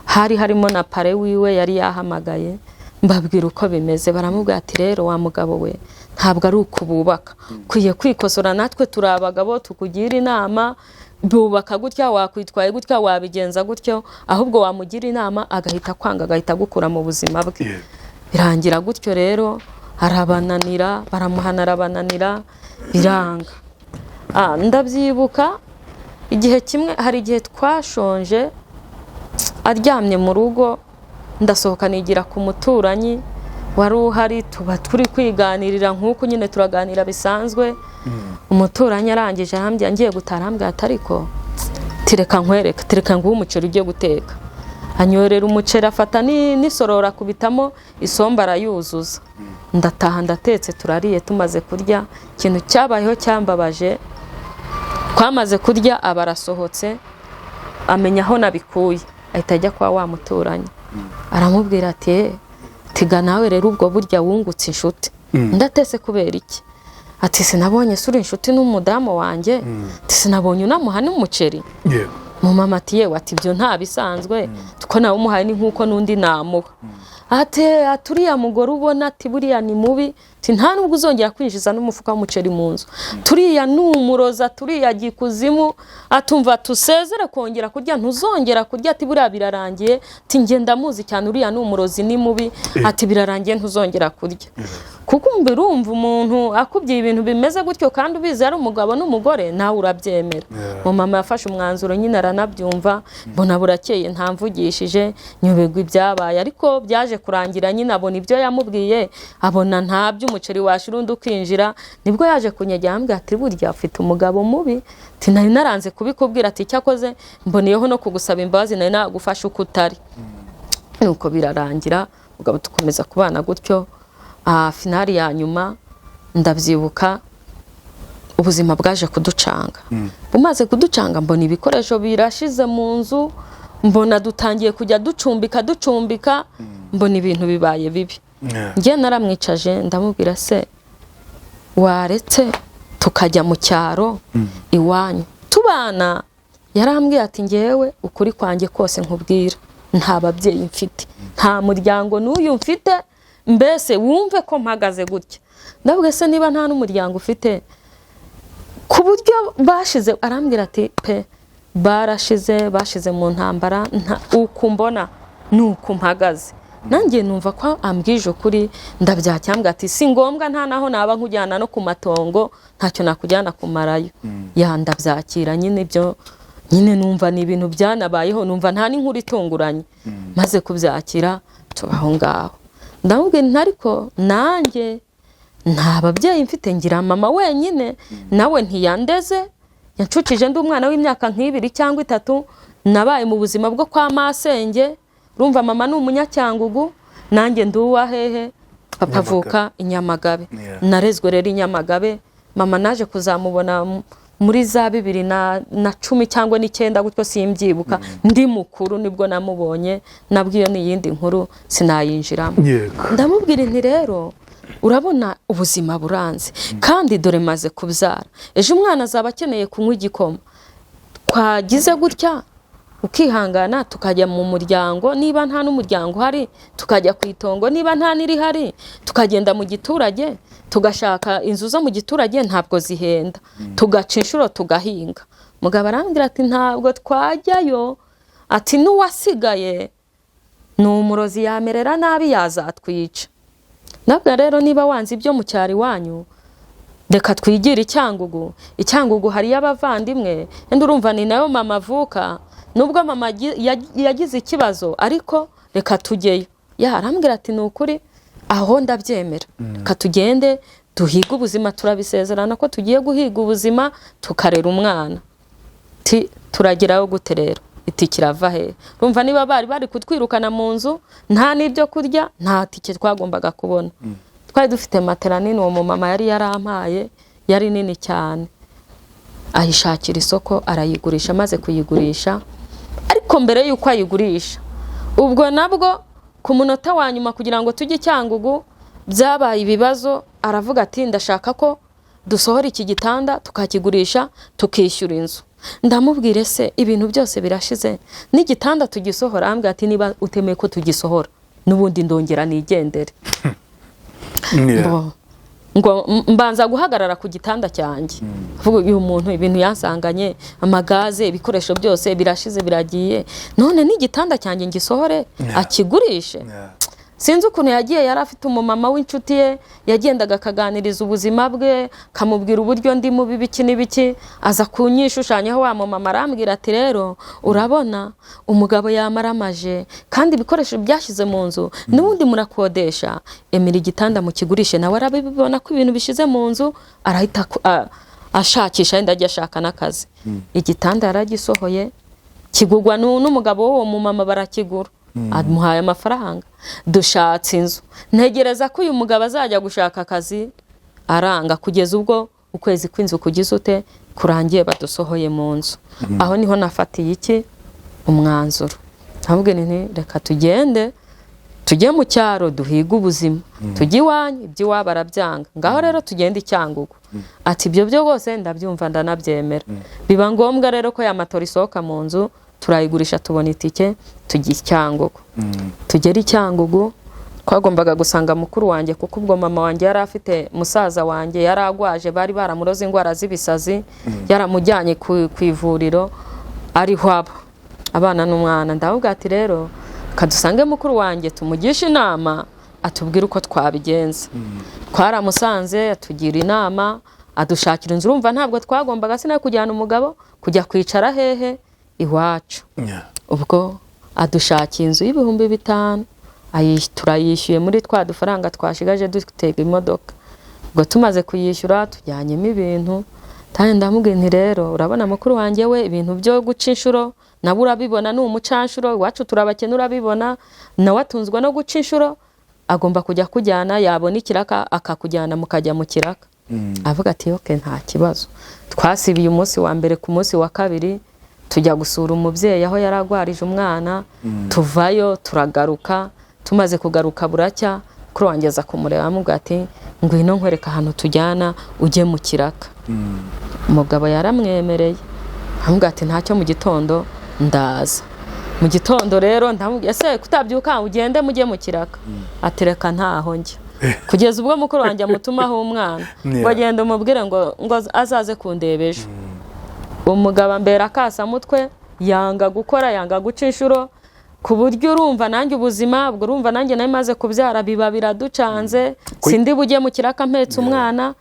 Hari harimo na pare wiwe yari yahamagaye, mbabwira uko bimeze. Baramubwira ati rero wa mugabo we, ntabwo ari uko bubaka, ukwiye kwikosora, natwe turi abagabo tukugira inama, bubaka gutya, wakwitwaye gutya, wabigenza gutyo. Ahubwo wamugira inama agahita kwanga, agahita agukura mu buzima bwe. Birangira gutyo rero, arabananira, baramuhana, arabananira, biranga. Ndabyibuka igihe kimwe, hari igihe twashonje aryamye mu rugo, ndasohoka nigira ku muturanyi wari uhari, tuba turi kwiganirira nk'uko nyine turaganira bisanzwe. Umuturanyi arangije arambwira, ngiye gutaha, arambwira ati ariko tireka nkwereka, tireka nguhe umuceri ugiye guteka. Anyorera umuceri, afata n'isorora akubitamo isombe arayuzuza. Ndataha ndatetse, turariye. Tumaze kurya, ikintu cyabayeho cyambabaje, twamaze kurya aba arasohotse, amenya aho nabikuye, ahita ajya kwa wa muturanyi, aramubwira ati tiga nawe rero ubwo burya wungutse inshuti. Ndatese kubera iki? Ati sinabonye suri inshuti n'umudamu wanjye, ati sinabonye unamuha n'umuceri. Mumama ati yewe, ati ibyo nta bisanzwe, tuko nawe umuhaye ni nkuko n'undi namuha. Ati aturiya mugore ubona, ati buriya ni mubi, ati nta nubwo uzongera kwinjiza n'umufuka w'umuceri mu nzu, turiya ni umuroza, turiya gikuzimu, atumva tusezere kongera kurya, ntuzongera kurya, ati buriya birarangiye, ati njye ndamuzi cyane, uriya ni umurozi ni mubi, ati birarangiye ntuzongera kurya. Kuko urumva umuntu akubwiye ibintu bimeze gutyo kandi ubizi ari umugabo n'umugore, nawe urabyemera. Mama yafashe umwanzuro nyine aranabyumva, mbona burakeye ntamvugishije, nyoberwa ibyabaye, ariko byaje Byaje kurangira nyine abona ibyo yamubwiye, abona nta by'umuceri washira undi ukinjira. Nibwo yaje kunyegera ambwira ati burya afite umugabo mubi, ati nari naranze kubikubwira, ati cyakoze mboneyeho no kugusaba imbabazi, nari nagufashe uko utari. Nuko birarangira, mugabo tukomeza kubana gutyo. Finali ya nyuma ndabyibuka, ubuzima bwaje kuducanga. Bumaze kuducanga mbona ibikoresho birashize mu nzu, mbona dutangiye kujya ducumbika, mbona ibintu bibaye bibi. Njye naramwicaje ndamubwira, se waretse tukajya mu cyaro iwanyu tubana? Yarambwiye ati ngewe ukuri kwanjye kose nkubwira, nta babyeyi mfite, nta muryango n'uyu mfite, mbese wumve ko mpagaze gutya. Ndavuga se niba nta n'umuryango ufite ku buryo bashize? Arambwira ati pe barashize, bashize mu ntambara, uku mbona ni uku mpagaze. Nanjye numva ko ambwije ukuri, ndabyakira. Ati si ngombwa, nta naho naba nkujyana no ku matongo, ntacyo nakujyana kumarayo. Ya ndabyakira nyine, ibyo nyine numva ni ibintu byanabayeho, numva nta n'inkuru itunguranye. Maze kubyakira tubaho ngaho. Ndamubwira nti ariko nanjye nta babyeyi mfite, ngira mama wenyine, nawe ntiyandeze, yancukije ndi umwana w'imyaka nk'ibiri cyangwa itatu, nabaye mu buzima bwo kwa masenge. Urumva mama ni umunyacyangugu, nanjye ndi uwa hehe? Papa avuka i Nyamagabe. Narezwe rero i Nyamagabe. Mama naje kuzamubona muri za 2010 cyangwa 9 gutyo, simbyibuka, ndi mukuru nibwo namubonye, nabwo iyo ni iyindi nkuru sinayinjiramo. Ndamubwira nti rero urabona ubuzima buranze, kandi dore maze kubyara, ejo umwana azaba akeneye kunywa igikoma, twagize gutya ukihangana tukajya mu muryango, niba nta n'umuryango uhari tukajya ku itongo, niba nta n'irihari tukagenda mu giturage tugashaka inzu zo mu giturage, ntabwo zihenda, tugaca inshuro tugahinga. Mugabo arambwira ati ntabwo twajyayo, ati n'uwasigaye ni umurozi yamerera nabi yazatwica. Nabwo rero niba wanze ibyo mu cyaro iwanyu, reka twigire Icyangugu. Icyangugu hariyo abavandimwe, enda urumva ni nayo mama avuka, nubwo mama yagize ikibazo ariko reka tujyeyo. Yarambwira ati ni ukuri aho ndabyemera, reka tugende duhige ubuzima, turabisezerana ko tugiye guhiga ubuzima tukarera umwana. Turagerayo gute rero? Itike irava he? Urumva niba bari kutwirukana mu nzu, nta n'ibyo kurya, nta tike twagombaga kubona. Twari dufite matera nini uwo mumama yari yarampaye, yari nini cyane, ayishakira isoko arayigurisha. Amaze kuyigurisha, ariko mbere y'uko ayigurisha, ubwo nabwo ku munota wa nyuma kugira ngo tujye Cyangugu byabaye ibibazo. Aravuga ati ndashaka ko dusohora iki gitanda tukakigurisha tukishyura inzu. Ndamubwire se ibintu byose birashize n'igitanda tugisohora? Arambwira ati niba utemeye ko tugisohora n'ubundi ndongera nigendere. Ngo mbanza guhagarara ku gitanda cyanjye, mvuga uyu muntu ibintu yansanganye, amagaze, ibikoresho byose birashize biragiye, none n'igitanda cyanjye ngisohore akigurishe? Sinzi ukuntu yagiye, yari afite umumama w'inshuti ye yagendaga akaganiriza ubuzima bwe, kamubwira uburyo ndi mubi biki n'ibiki, aza kunyishushanyaho wa mumama arambwira ati rero urabona umugabo yamaramaje kandi ibikoresho byashyize mu nzu n'ubundi murakodesha, emera igitanda mukigurishe. Nawe arabibona ko ibintu bishize mu nzu, arahita ashakisha yenda ajya ashaka n'akazi. Igitanda yaragisohoye kigugwa n'umugabo w'uwo mumama, barakigura, amuhaye amafaranga. Dushatse inzu, ntegereza ko uyu mugabo azajya gushaka akazi, aranga, kugeza ubwo ukwezi kw'inzu kugize ute kurangiye, badusohoye mu nzu. Aho niho nafatiye iki umwanzuro, ntabwo nti reka tugende tujye mu cyaro duhige ubuzima, tujye iwanyu, iby'iwabo arabyanga, ngaho rero tugende i Cyangugu. Ati ibyo byo rwose ndabyumva ndanabyemera. Biba ngombwa rero ko ya matora isohoka mu nzu, turayigurisha tubona itike tujya i Cyangugu. Tugera i Cyangugu twagombaga gusanga mukuru wanjye, kuko ubwo mama wanjye yari afite musaza wanjye yari agwaje, bari baramuroze indwara z'ibisazi, yaramujyanye ku ivuriro ariho aba abana n'umwana. Ndavuga ati rero kadusange mukuru wanjye tumugishe inama atubwire uko twabigenza. Twaramusanze atugira inama, adushakira inzu. Urumva ntabwo twagombaga sinayo kujyana umugabo kujya kwicara hehe iwacu. Ubwo adushakiye inzu y'ibihumbi 5 Turayishyuye muri twa dufaranga twashigaje dutega imodoka. Ubwo tumaze kuyishyura tujyanyemo ibintu, kandi ndamubwira nti rero urabona mukuru wanjye we, ibintu byo guca inshuro nawe urabibona, ni umucanshuro, iwacu turabakene urabibona, nawe atunzwe no guca inshuro, agomba kujya kujyana, yabona ikiraka akakujyana mukajya mu kiraka. Avuga ati okay, nta kibazo. Twasibiye umunsi wa mbere, ku munsi wa kabiri tujya gusura umubyeyi aho yari agwarije umwana, tuvayo turagaruka. Tumaze kugaruka buracya, kuri wanjye aza kumureba amubwira ati ngwino nkwereka ahantu tujyana ujye mu kiraka. Umugabo yaramwemereye, amubwira ati ntacyo, mu gitondo ndaza. Mu gitondo rero ndamubwira ese kutabyuka ugende mujye mu kiraka? Ati reka ntaho njya. Kugeza ubwo mukuru wanjye amutumaho umwana ngo agende umubwire ngo azaze kundeba ejo. Umugabo ambera akasamutwe, yanga gukora, yanga guca inshuro, ku buryo urumva nanjye ubuzima ubwo urumva nanjye nari maze kubyara biba biraducanze, sindi bujye mu kiraka mpetse umwana.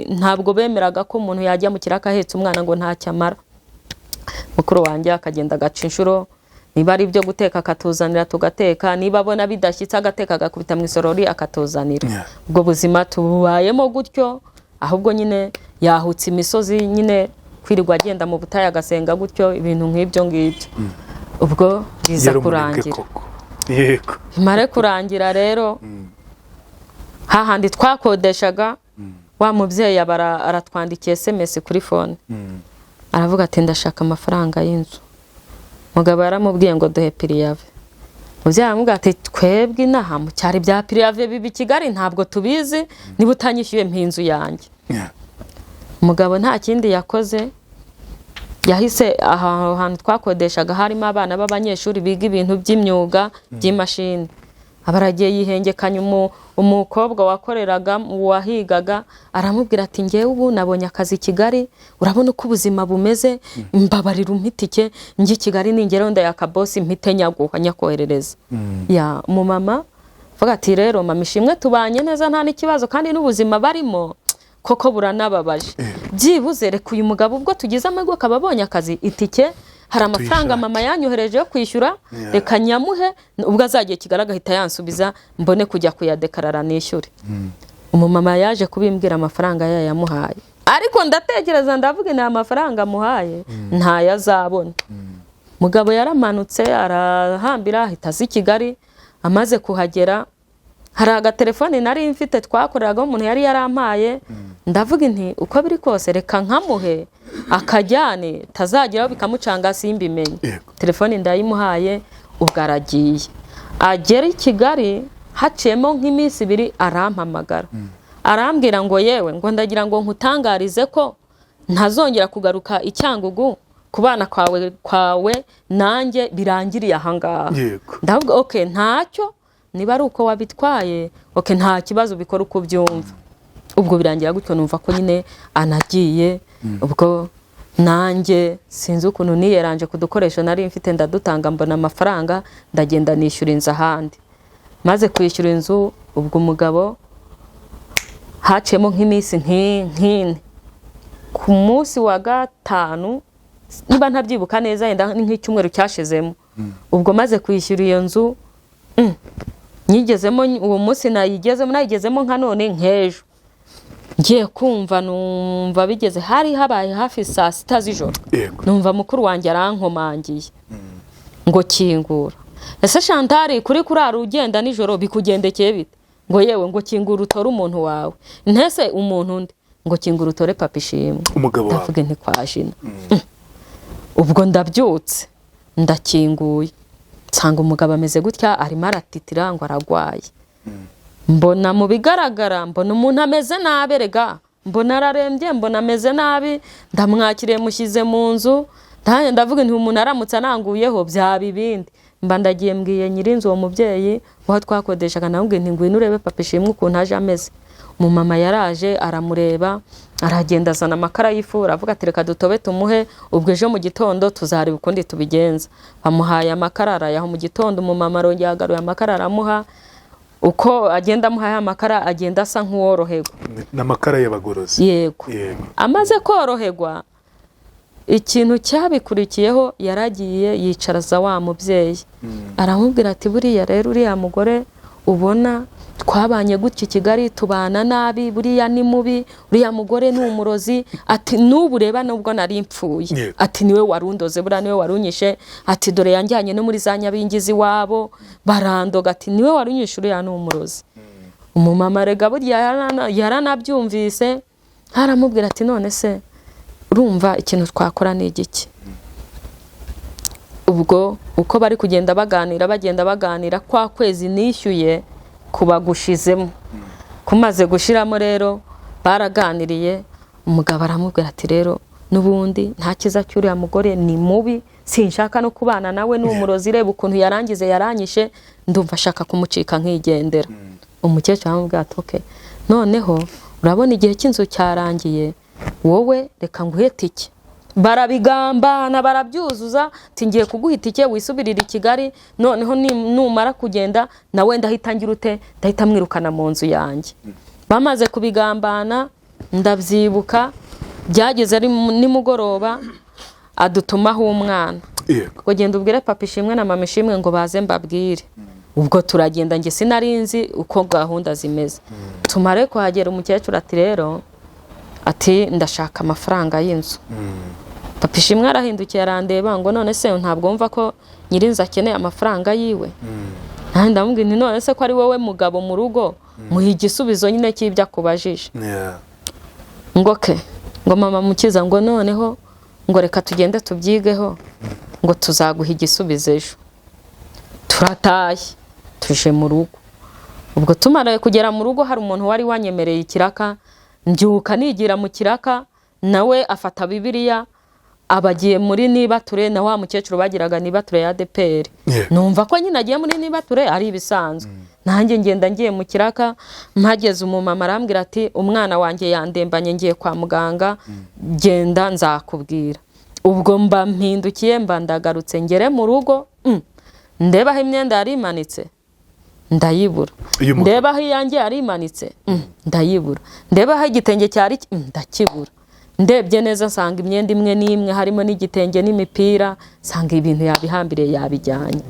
Ntabwo bemeraga ko umuntu yajya mu kiraka ahetse umwana ngo ntacyo amara. Mukuru wanjye akagenda agaca inshuro, niba ari ibyo guteka akatuzanira tugateka, niba abona bidashyitse agateka agakubita mu isorori akatuzanira. Ubwo buzima tububayemo gutyo, ahubwo nyine yahutse imisozi nyine kwirirwa agenda mu butayu agasenga gutyo, ibintu nk'ibyo ngibyo. Ubwo biza kurangira. Yego. Bimare kurangira rero, hahandi twakodeshaga wa mubyeyi aratwandikiye SMS kuri phone. Aravuga ati ndashaka amafaranga y'inzu. Mugabo yaramubwiye ngo duhe piriyave. Mubyeyi aramubwira ati twebwe inaha mu cyari bya piriyave bibi Kigali ntabwo tubizi, niba utanyishyuye mpa inzu yanjye. Mugabo nta kindi yakoze, yahise aho hantu twakodeshaga harimo abana b'abanyeshuri biga ibintu by'imyuga by'imashini. Abaragiye yihengekanya umukobwa wakoreraga wahigaga, aramubwira ati ngewe ubu nabonye akazi Kigali, urabona uko ubuzima bumeze, mbabarira umpitike njye Kigali ningeraho ndayaka boss mpite nyaguha nyakoherereza. Ya umumama avuga ati rero mama ishimwe tubanye neza nta n'ikibazo, kandi n'ubuzima barimo koko buranababaje, byibuze reka uyu mugabo ubwo tugize amahirwe akaba abonye akazi, itike hari amafaranga mama yanyohereje yo kwishyura, reka nyamuhe ubwo azagiye Kigali agahita yansubiza mbone kujya kuyadekarara nishyure. Umumama yaje kubimbwira amafaranga yayamuhaye, ariko ndatekereza ndavuga ni amafaranga amuhaye ntayo azabona. Mugabo yaramanutse arahambira ahita aza i Kigali. Amaze kuhagera hari agatelefone nari mfite twakoreraga umuntu yari yarampaye, ndavuga nti uko biri kose reka nkamuhe akajyane tazageraho bikamucanga simbimenye. Telefone ndayimuhaye, ubwo aragiye. Agera i Kigali haciyemo nk'iminsi ibiri arampamagara, arambwira ngo yewe ngo ndagira ngo nkutangarize ko ntazongera kugaruka i Cyangugu kubana kwawe nanjye birangiriye ahangaha. Ndavuga okay ntacyo, niba ari uko wabitwaye okay nta kibazo, bikora uko byumva. Ubwo birangira gutyo, numva ko nyine anagiye. Ubwo nanjye sinzi ukuntu niyeranje kudukoresha nari mfite ndadutanga, mbona amafaranga ndagenda nishyura inzu ahandi. Maze kwishyura inzu, ubwo umugabo haciyemo nk'iminsi nk'ine, ku munsi wa gatanu niba ntabyibuka neza yenda nk'icyumweru cyashizemo, ubwo maze kwishyura iyo nzu nyigezemo uwo munsi nayigezemo nka none nk'ejo, ngiye kumva numva bigeze hari habaye hafi saa 6 z'ijoro, numva mukuru wanjye arankomangiye ngo kingura. Ese Chantal kuri kurara ugenda nijoro bikugendekeye bite? Ngo yewe ngo kingura utore umuntu wawe. Ntese umuntu undi? Ngo kingura utore papa Ishimwe. Umugabo wawe. Ndavuga nti kwa Jina. Ubwo ndabyutse ndakinguye, nsanga umugabo ameze gutya arimo aratitira ngo aragwaye. Mbona mu bigaragara mbona umuntu ameze nabi, rega mbona ararembye, mbona ameze nabi, ndamwakiriye mushyize mu nzu, ndavuga nti umuntu aramutse ananguyeho byaba ibindi. Mba ndagiye mbwiye nyirinzu uwo mubyeyi waho twakodeshaga, namubwiye nti ngwino urebe papa Ishimwe ukuntu aje ameze. Umumama yaraje aramureba, aragenda azana amakara y'ifu, aravuga ati reka dutobe tumuhe, ubwo ejo mu gitondo tuzareba ukundi tubigenza. Bamuhaye amakara arayaha mu gitondo, umumama arongera agaruye amakara aramuha. Uko agenda amuhaye amakara agenda asa nk'uworoherwa. N'amakara y'abagorozi. Yego. Amaze koroherwa Ikintu cyabikurikiyeho, yaragiye yicaraza wa mubyeyi, aramubwira ati: "Buriya rero uriya mugore ubona twabanye gutya i Kigali, tubana nabi, buriya ni mubi, uriya mugore ni umurozi." Ati: "N'ubu reba, nubwo nari mpfuye, ati niwe warundoze, buriya niwe warunyishe." Ati: "Dore yanjyanye no muri za nyabingizi iwabo barandoga." Ati: "Niwe warunyishe, uriya ni umurozi." Umumama rega burya yaranabyumvise, aramubwira ati: "None se urumva ikintu twakora ni igiki?" Ubwo uko bari kugenda baganira, bagenda baganira, kwa kwezi nishyuye kubagushizemo, kumaze gushiramo rero, baraganiriye. Umugabo aramubwira ati: "Rero n'ubundi nta cyiza cy'uriya mugore, ni mubi, sinshaka no kubana nawe, ni umurozi, reba ukuntu yarangize, yaranyishe, ndumva ashaka kumucika nkigendera." Umukecuru aramubwira ati: "Okay, noneho urabona igihe cy'inzu cyarangiye, wowe reka nguhe tike." Barabigambana, barabyuzuza, ati: "Ngiye kuguha itike wisubirire i Kigali, noneho numara kugenda nawe ndahita ngira ute? Ndahita mwirukana mu nzu yanjye." Bamaze kubigambana, ndabyibuka byageze ari nimugoroba, adutumaho umwana ngo: "Genda ubwire papa Ishimwe na mama Ishimwe ngo baze mbabwire." Ubwo turagenda, njye sinari nzi uko gahunda zimeze. Tumare kuhagera, umukecuru ati: "Rero," ati, "ndashaka amafaranga y'inzu." Papa Ishimwe arahindukiye arandeba ngo: "None se ntabwo wumva ko nyirinzu akeneye amafaranga yiwe?" Nanjye ndamubwira nti: "None se ko ari wowe mugabo mu rugo, muha igisubizo nyine cy'ibyo akubajije." Ngo: "Ke," ngo, "mama Mukiza," ngo, "noneho," ngo, "reka tugende tubyigeho," ngo, "tuzaguha igisubizo ejo." Turatashye, tuje mu rugo. Ubwo tumara kugera mu rugo, hari umuntu wari wanyemereye ikiraka, mbyuka nigira mu kiraka, nawe afata Bibiliya, abagiye muri nibature na wa mukecuru bagiraga nibature ya ADEPR. Numva ko nyine agiye muri nibature ari ibisanzwe, nanjye ngenda ngiye mu kiraka. Mpageze, umumama arambwira ati: "Umwana wanjye yandembanye, ngiye kwa muganga, genda nzakubwira." Ubwo mba mpindukiye, mba ndagarutse, ngere mu rugo, ndeba aho imyenda yari imanitse, ndayibura. Uyu mugabo. Ndeba aho iyanjye yari imanitse, ndayibura. Ndeba aho igitenge cyari, ndakibura. Ndebye neza nsanga imyenda imwe n'imwe harimo n'igitenge n'imipira, nsanga ibintu yabihambiriye, yabijyanye.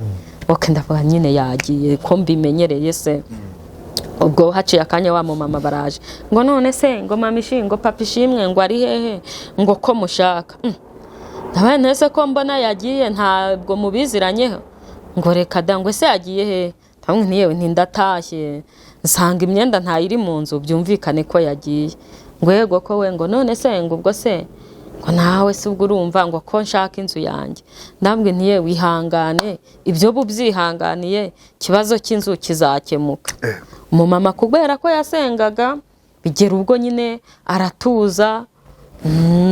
Ok, ndavuga nyine yagiye ko mbimenyereye se. Ubwo haciye akanya, wa mumama baraje ngo: "None se," ngo, "mama Ishimwe," ngo, "papa Ishimwe," ngo, "ari hehe?" ngo, "ko mushaka?" Ndabaye ntese ko mbona yagiye, ntabwo mubiziranyeho? Ngo: "Reka da." Ngo: "Ese yagiye hehe?" Ndamwe nti: "Yewe," ntindatashye nsanga imyenda ntayiri mu nzu, byumvikane ko yagiye. Ngo: "Yego ko we," ngo, "none se," ngo, "ubwo se," ngo, "nawe se ubwo urumva," ngo, "ko nshaka inzu yanjye?" Ndambwe nti: "Yewe, ihangane, ibyo bubyihanganiye, ikibazo cy'inzu kizakemuka." Umumama kubera ko yasengaga, bigera ubwo nyine aratuza.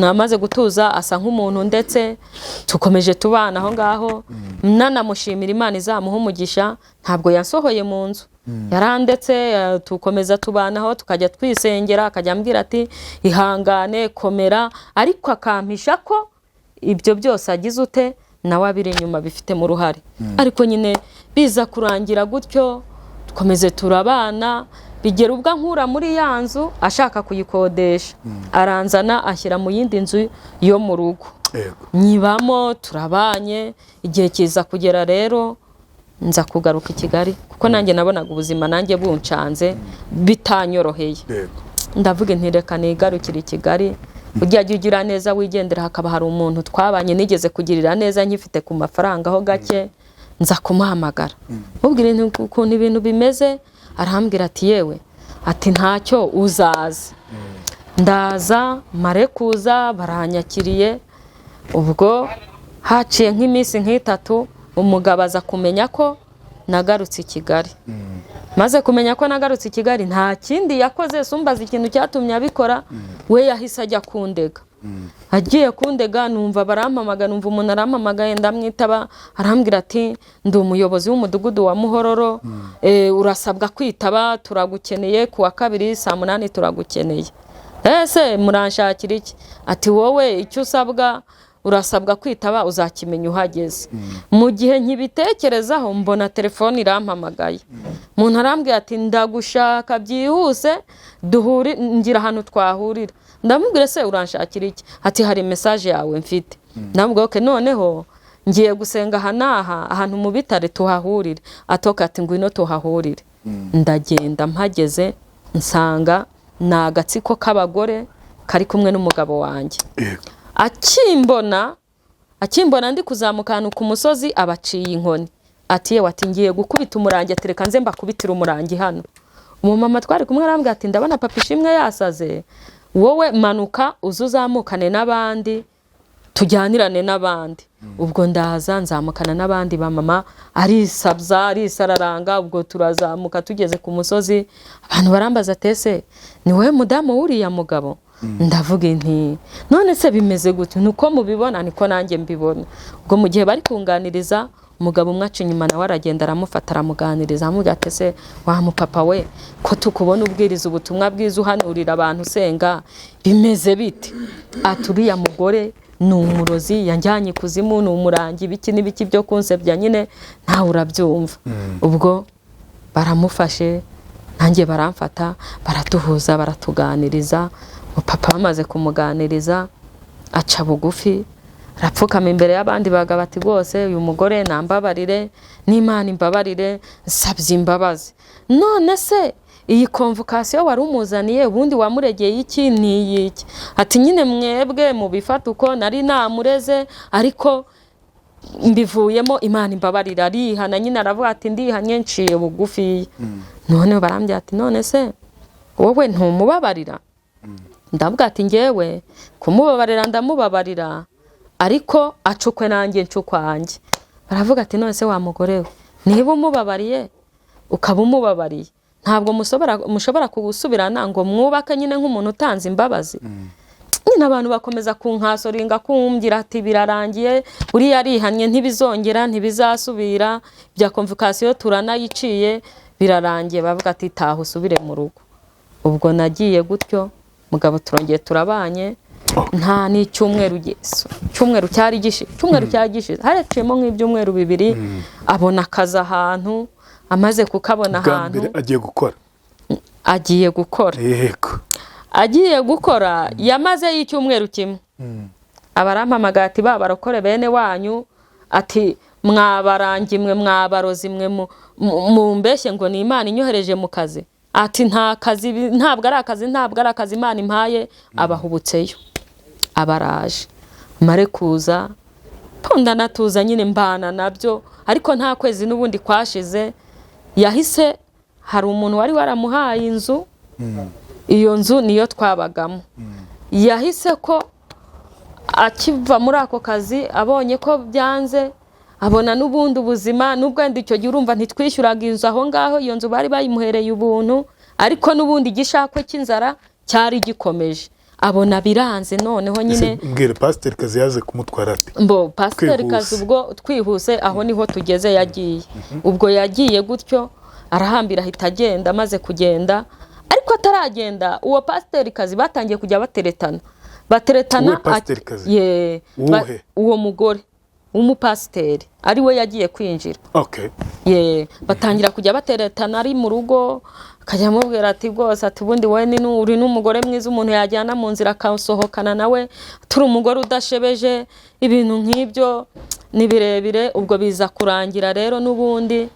Amaze gutuza asa nk'umuntu, ndetse tukomeje tubana aho ngaho, nanamushimira, Imana izamuha umugisha, ntabwo yasohoye mu nzu, yarandetse, tukomeza tubanaho, tukajya twisengera, akajya ambwira ati: "Ihangane, komera," ariko akampisha ko ibyo byose agize ute, nawe abiri inyuma bifitemo uruhare. Ariko nyine biza kurangira gutyo, dukomeze turabana, bigera ubwo ankura muri ya nzu ashaka kuyikodesha, aranzana ashyira mu yindi nzu yo mu rugo, nyibamo, turabanye. Igihe kiza kugera rero nza kugaruka i Kigali, kuko nanjye nabonaga ubuzima nanjye buncanze, bitanyoroheye. Ndavuga nti: "Reka nigarukire i Kigali." Ujya jya ugira neza wigendera, hakaba hari umuntu twabanye nigeze kugirira neza nkifite ku mafaranga ho gake, nza kumuhamagara mubwira ukuntu ibintu bimeze. Arambwira ati: "Yewe," ati, "ntacyo, uzaze." Ndaza, mare kuza baranyakiriye. Ubwo haciye nk'iminsi nk'itatu, umugabo aza kumenya ko nagarutse i Kigali. Maze kumenya ko nagarutse i Kigali, nta kindi yakoze, sumbaza ikintu cyatumye abikora, we yahise ajya kundega. Agiye kundega, numva barampamagara, numva umuntu arampamagaye, ndamwitaba, arambwira ati: "Ndi umuyobozi w'umudugudu wa Muhororo, urasabwa kwitaba, turagukeneye ku wa kabiri saa 8, turagukeneye." Ese muranshakira iki? Ati: "Wowe icyo usabwa Urasabwa kwitaba, uzakimenya uhageze. Mu gihe nkibitekerezaho, mbona telefone irampamagaye. Umuntu arambwira ati: "Ndagushaka byihuse, duhure, ngira ahantu twahurira." Ndamubwira: "Se uranshakira iki?" Ati: "Hari message yawe mfite." Ndamubwira: "Okay, noneho ngiye gusenga aha n'aha, ahantu mu bitare, tuhahurire." Atoka ati: "Ngwino tuhahurire." Ndagenda, mpageze nsanga ni agatsiko k'abagore kari kumwe n'umugabo wanjye. Akimbona ndi kuzamuka ahantu ku musozi, abaciye inkoni, ati: "Yewe," ati, "ngiye gukubita umurangi," ati: "Reka nze mbakubitire umurangi hano." Umumama twari kumwe arambwira ati: "Ndabona papa Ishimwe yasaze, wowe manuka uze uzamukane n'abandi, tujyanirane n'abandi." Ubwo ndaza nzamukana n'abandi ba mama, arisabza, arisararanga. Ubwo turazamuka, tugeze ku musozi abantu barambaza ati: "Ese ni wowe mudamu w'uriya mugabo?" Ndavuga nti: "None se bimeze gute?" Nuko mubibona niko nanjye mbibona. Ubwo mu gihe bari kunganiriza, umugabo umwe aca inyuma nawe, aragenda aramufata, aramuganiriza, aramubwira ati: "Ese wa mupapa we, ko tukubona ubwiriza ubutumwa bwiza, uhanurira abantu, usenga, bimeze bite?" Ati: "Uriya mugore ni umurozi, yanjyanye ikuzimu, ni umurangi, ibiki n'ibiki byo kunsebya nyine, nawe urabyumva." Ubwo baramufashe, nanjye baramfata, baratuhuza, baratuganiriza. Papa bamaze kumuganiriza aca bugufi, arapfukama imbere y'abandi bagabo, ati: "Rwose uyu mugore nambabarire, n'Imana imbabarire, nsabye imbabazi. None se iyi convocation wari umuzaniye, ubundi wamuregeye iki? Ni iyiki?" Ati: "Nyine mwebwe mubifata uko nari namureze, ariko mbivuyemo, Imana imbabarira." Arihana nyine, aravuga ati: "Ndihanye, nciye bugufiya." None barambwira ati: "None se wowe ntumubabarira?" Ndavuga ati: "Ngewe kumubabarira ndamubabarira, ariko acukwe nanjye ncukwanjye." Baravuga ati: "None se wa mugore we, niba umubabariye, ukaba umubabariye, ntabwo mushobora gusubirana ngo mwubake nyine nk'umuntu utanze imbabazi?" Nyine abantu bakomeza kunkasoringa, kumbwira ati: "Birarangiye, uriya arihannye, ntibizongera, ntibizasubira, bya convocation turanayiciye, birarangiye." Bavuga ati: "Taha usubire mu rugo." Ubwo nagiye gutyo, mugabo turongeye turabanye. Nta n'icyumweru cyumweru cyari gishize, cyumweru cyari gishize, haraciyemo nk'ibyumweru 2, abona akazi ahantu. Amaze kukabona Bwa ahantu, mbere agiye gukora. Agiye gukora. Agiye gukora, yamazeyo icyumweru kimwe, abarampamagaye ati: "Ba barokore bene wanyu," ati, "mwabarangi mwe, mwabarozi mwe, mumbeshye ngo ni Imana inyohereje mu kazi," ati, "nta kazi, ntabwo ari akazi, ntabwo ari akazi Imana impaye." Abahubutseyo, abaraje. Mare kuza ndanatuza nyine, mbana nabyo, ariko nta kwezi n'ubundi kwashize, yahise, hari umuntu wari waramuhaye inzu, iyo nzu niyo twabagamo. Yahise ko akiva muri ako kazi, abonye ko byanze, abona n'ubundi ubuzima, n'ubwo wenda icyo gihe urumva ntitwishyuraga inzu aho ngaho, iyo nzu bari bayimuhereye ubuntu, ariko n'ubundi igishakwe cy'inzara cyari gikomeje, abona biranze noneho nyine. Ese mbwira, pasiteri kazi yaze kumutwara ate? Mbo pasiteri Twihuse. kazi, ubwo twihuse, aho niho tugeze. Yagiye, ubwo yagiye gutyo, arahambira, ahita agenda. Amaze kugenda, ariko ataragenda, uwo pasiteri kazi batangiye kujya bateretana, bateretana. Uwe pasiteri kazi? Ye. Uwuhe? Uwo mugore w'umupasiteri ari we yagiye kwinjira. Ye, batangira kujya bateretana ari mu rugo, akajya amubwira ati: "Rwose," ati, "ubundi wowe ni uri n'umugore mwiza, umuntu yajyana mu nzira akasohokana nawe, turi umugore udashebeje," ibintu nk'ibyo ni birebire. Ubwo biza kurangira rero n'ubundi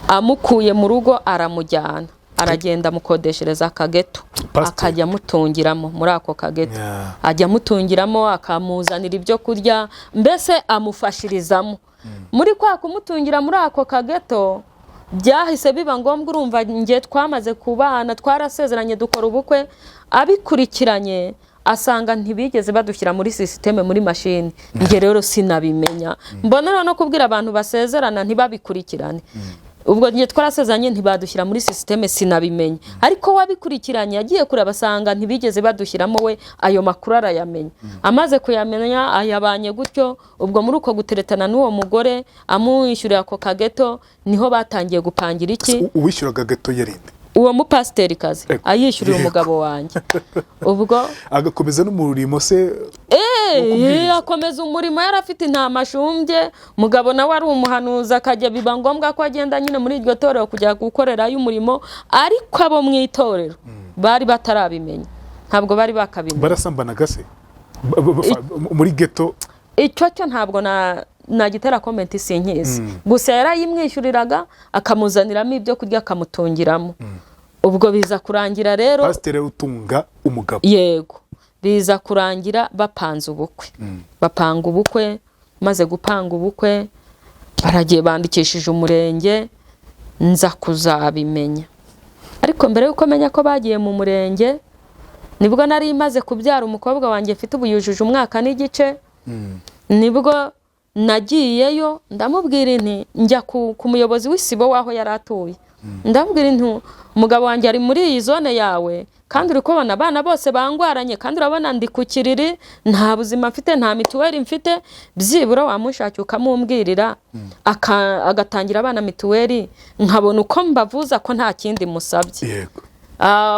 amukuye mu rugo, aramujyana, aragenda amukodeshereza akageto. Pasiteri. Akajya amutungiramo muri ako kageto. Ajya amutungiramo, akamuzanira ibyo kurya, mbese amufashirizamo. Muri kwa kumutungira muri ako kageto, byahise biba ngombwa, urumva njye twamaze kubana, twarasezeranye, dukora ubukwe, abikurikiranye asanga ntibigeze badushyira muri système, muri mashini. Njye rero sinabimenya, mbona no kubwira abantu basezerana ntibabikurikirane. Ubwo njye twarasezeranye ntibadushyira muri système, sinabimenya, ariko wabikurikiranye agiye kureba asanga ntibigeze badushyiramo, we ayo makuru arayamenya. Amaze kuyamenya, ayabanye gutyo. Ubwo muri uko guteretana n'uwo mugore, amwishyurira ako kageto, niho batangiye gupangira iki. Uwishyuraga gato yarinde? Uwo mupasiterikazi Ego. ayishyurira Yego. umugabo wanjye ubwo. Agakomeza n'umurimo se kubwiriza. Akomeza umurimo, yari afite intama ashumbye. Umugabo nawe ari umuhanuzi, akajya biba ngombwa ko agenda nyine muri iryo torero kujya gukorerayo umurimo, ariko abo mu itorero bari batarabimenya, ntabwo bari bakabimenya. Barasambanaga se muri geto? Icyo cyo ntabwo nagitera comment, sinkizi. Gusa yarayimwishyuriraga, akamuzaniramo ibyo kurya, akamutungiramo. Ubwo biza kurangira rero Pasiteri utunga umugabo. Yego, biza kurangira bapanze ubukwe, bapanga ubukwe. Maze gupanga ubukwe, baragiye bandikishije umurenge, nza kuzabimenya. Ariko mbere y'uko menya ko bagiye mu murenge, nibwo nari maze kubyara umukobwa wanjye mfite ubu yujuje umwaka n'igice. Nibwo nagiyeyo, ndamubwira nti, njya ku muyobozi w'isibo w'aho yari atuye, ndamubwira nti: "Umugabo wanjye ari muri iyi zone yawe, kandi uri kubona abana bose bangwaranye, kandi urabona ndi ku kiriri, nta buzima mfite, nta mituweli mfite. Byibura wamushakira ukamumbwirira agatangira abana mituweli, nkabona uko mbavuza, ko nta kindi musabye."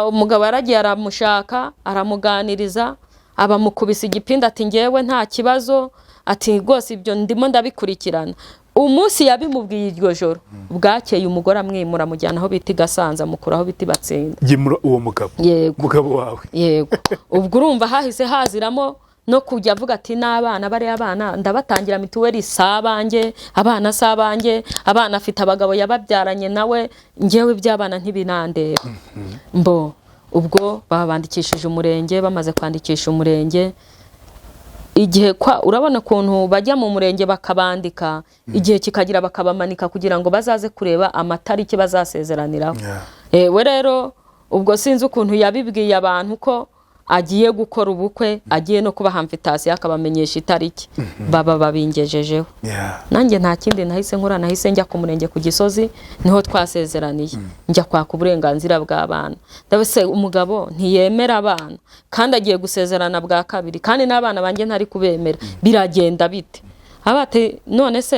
Umugabo yaragiye aramushaka, aramuganiriza, abamukubise igipindi, ati: "Ngewe nta kibazo," ati: "Rwose ibyo ndimo ndabikurikirana." Umunsi yabimubwiye, iryo joro bwakeye umugore amwimura, amujyana aho bita i Gasanze, amukura aho bita i Batsinda. Yimura uwo mugabo? Yego. Umugabo wawe? Yego. Ubwo urumva hahise haziramo no kujya avuga ati: "N'abana, bariya abana ndabatangira mituweli, si abanjye, abana si abanjye, abana afite abagabo yababyaranye nawe, ngewe iby'abana ntibinandeba." Mbo ubwo babandikishije umurenge. Bamaze kwandikisha umurenge, igihe kwa urabona ukuntu bajya mu murenge bakabandika, igihe kikagira bakabamanika kugira ngo bazaze kureba amatariki bazasezeraniraho. We rero ubwo sinzi ukuntu yabibwiye abantu ko agiye gukora ubukwe, agiye no kubaha invitation, akabamenyesha itariki, baba babingejejeho. Nanjye nta kindi nahise nkora, nahise njya ku murenge ku Gisozi, niho twasezeraniye, njya kwaka uburenganzira bw'abana. Ndabese umugabo ntiyemera abana, kandi agiye gusezerana bwa kabiri, kandi n'abana banjye ntari kubemera, biragenda bite? Aba ati: "None se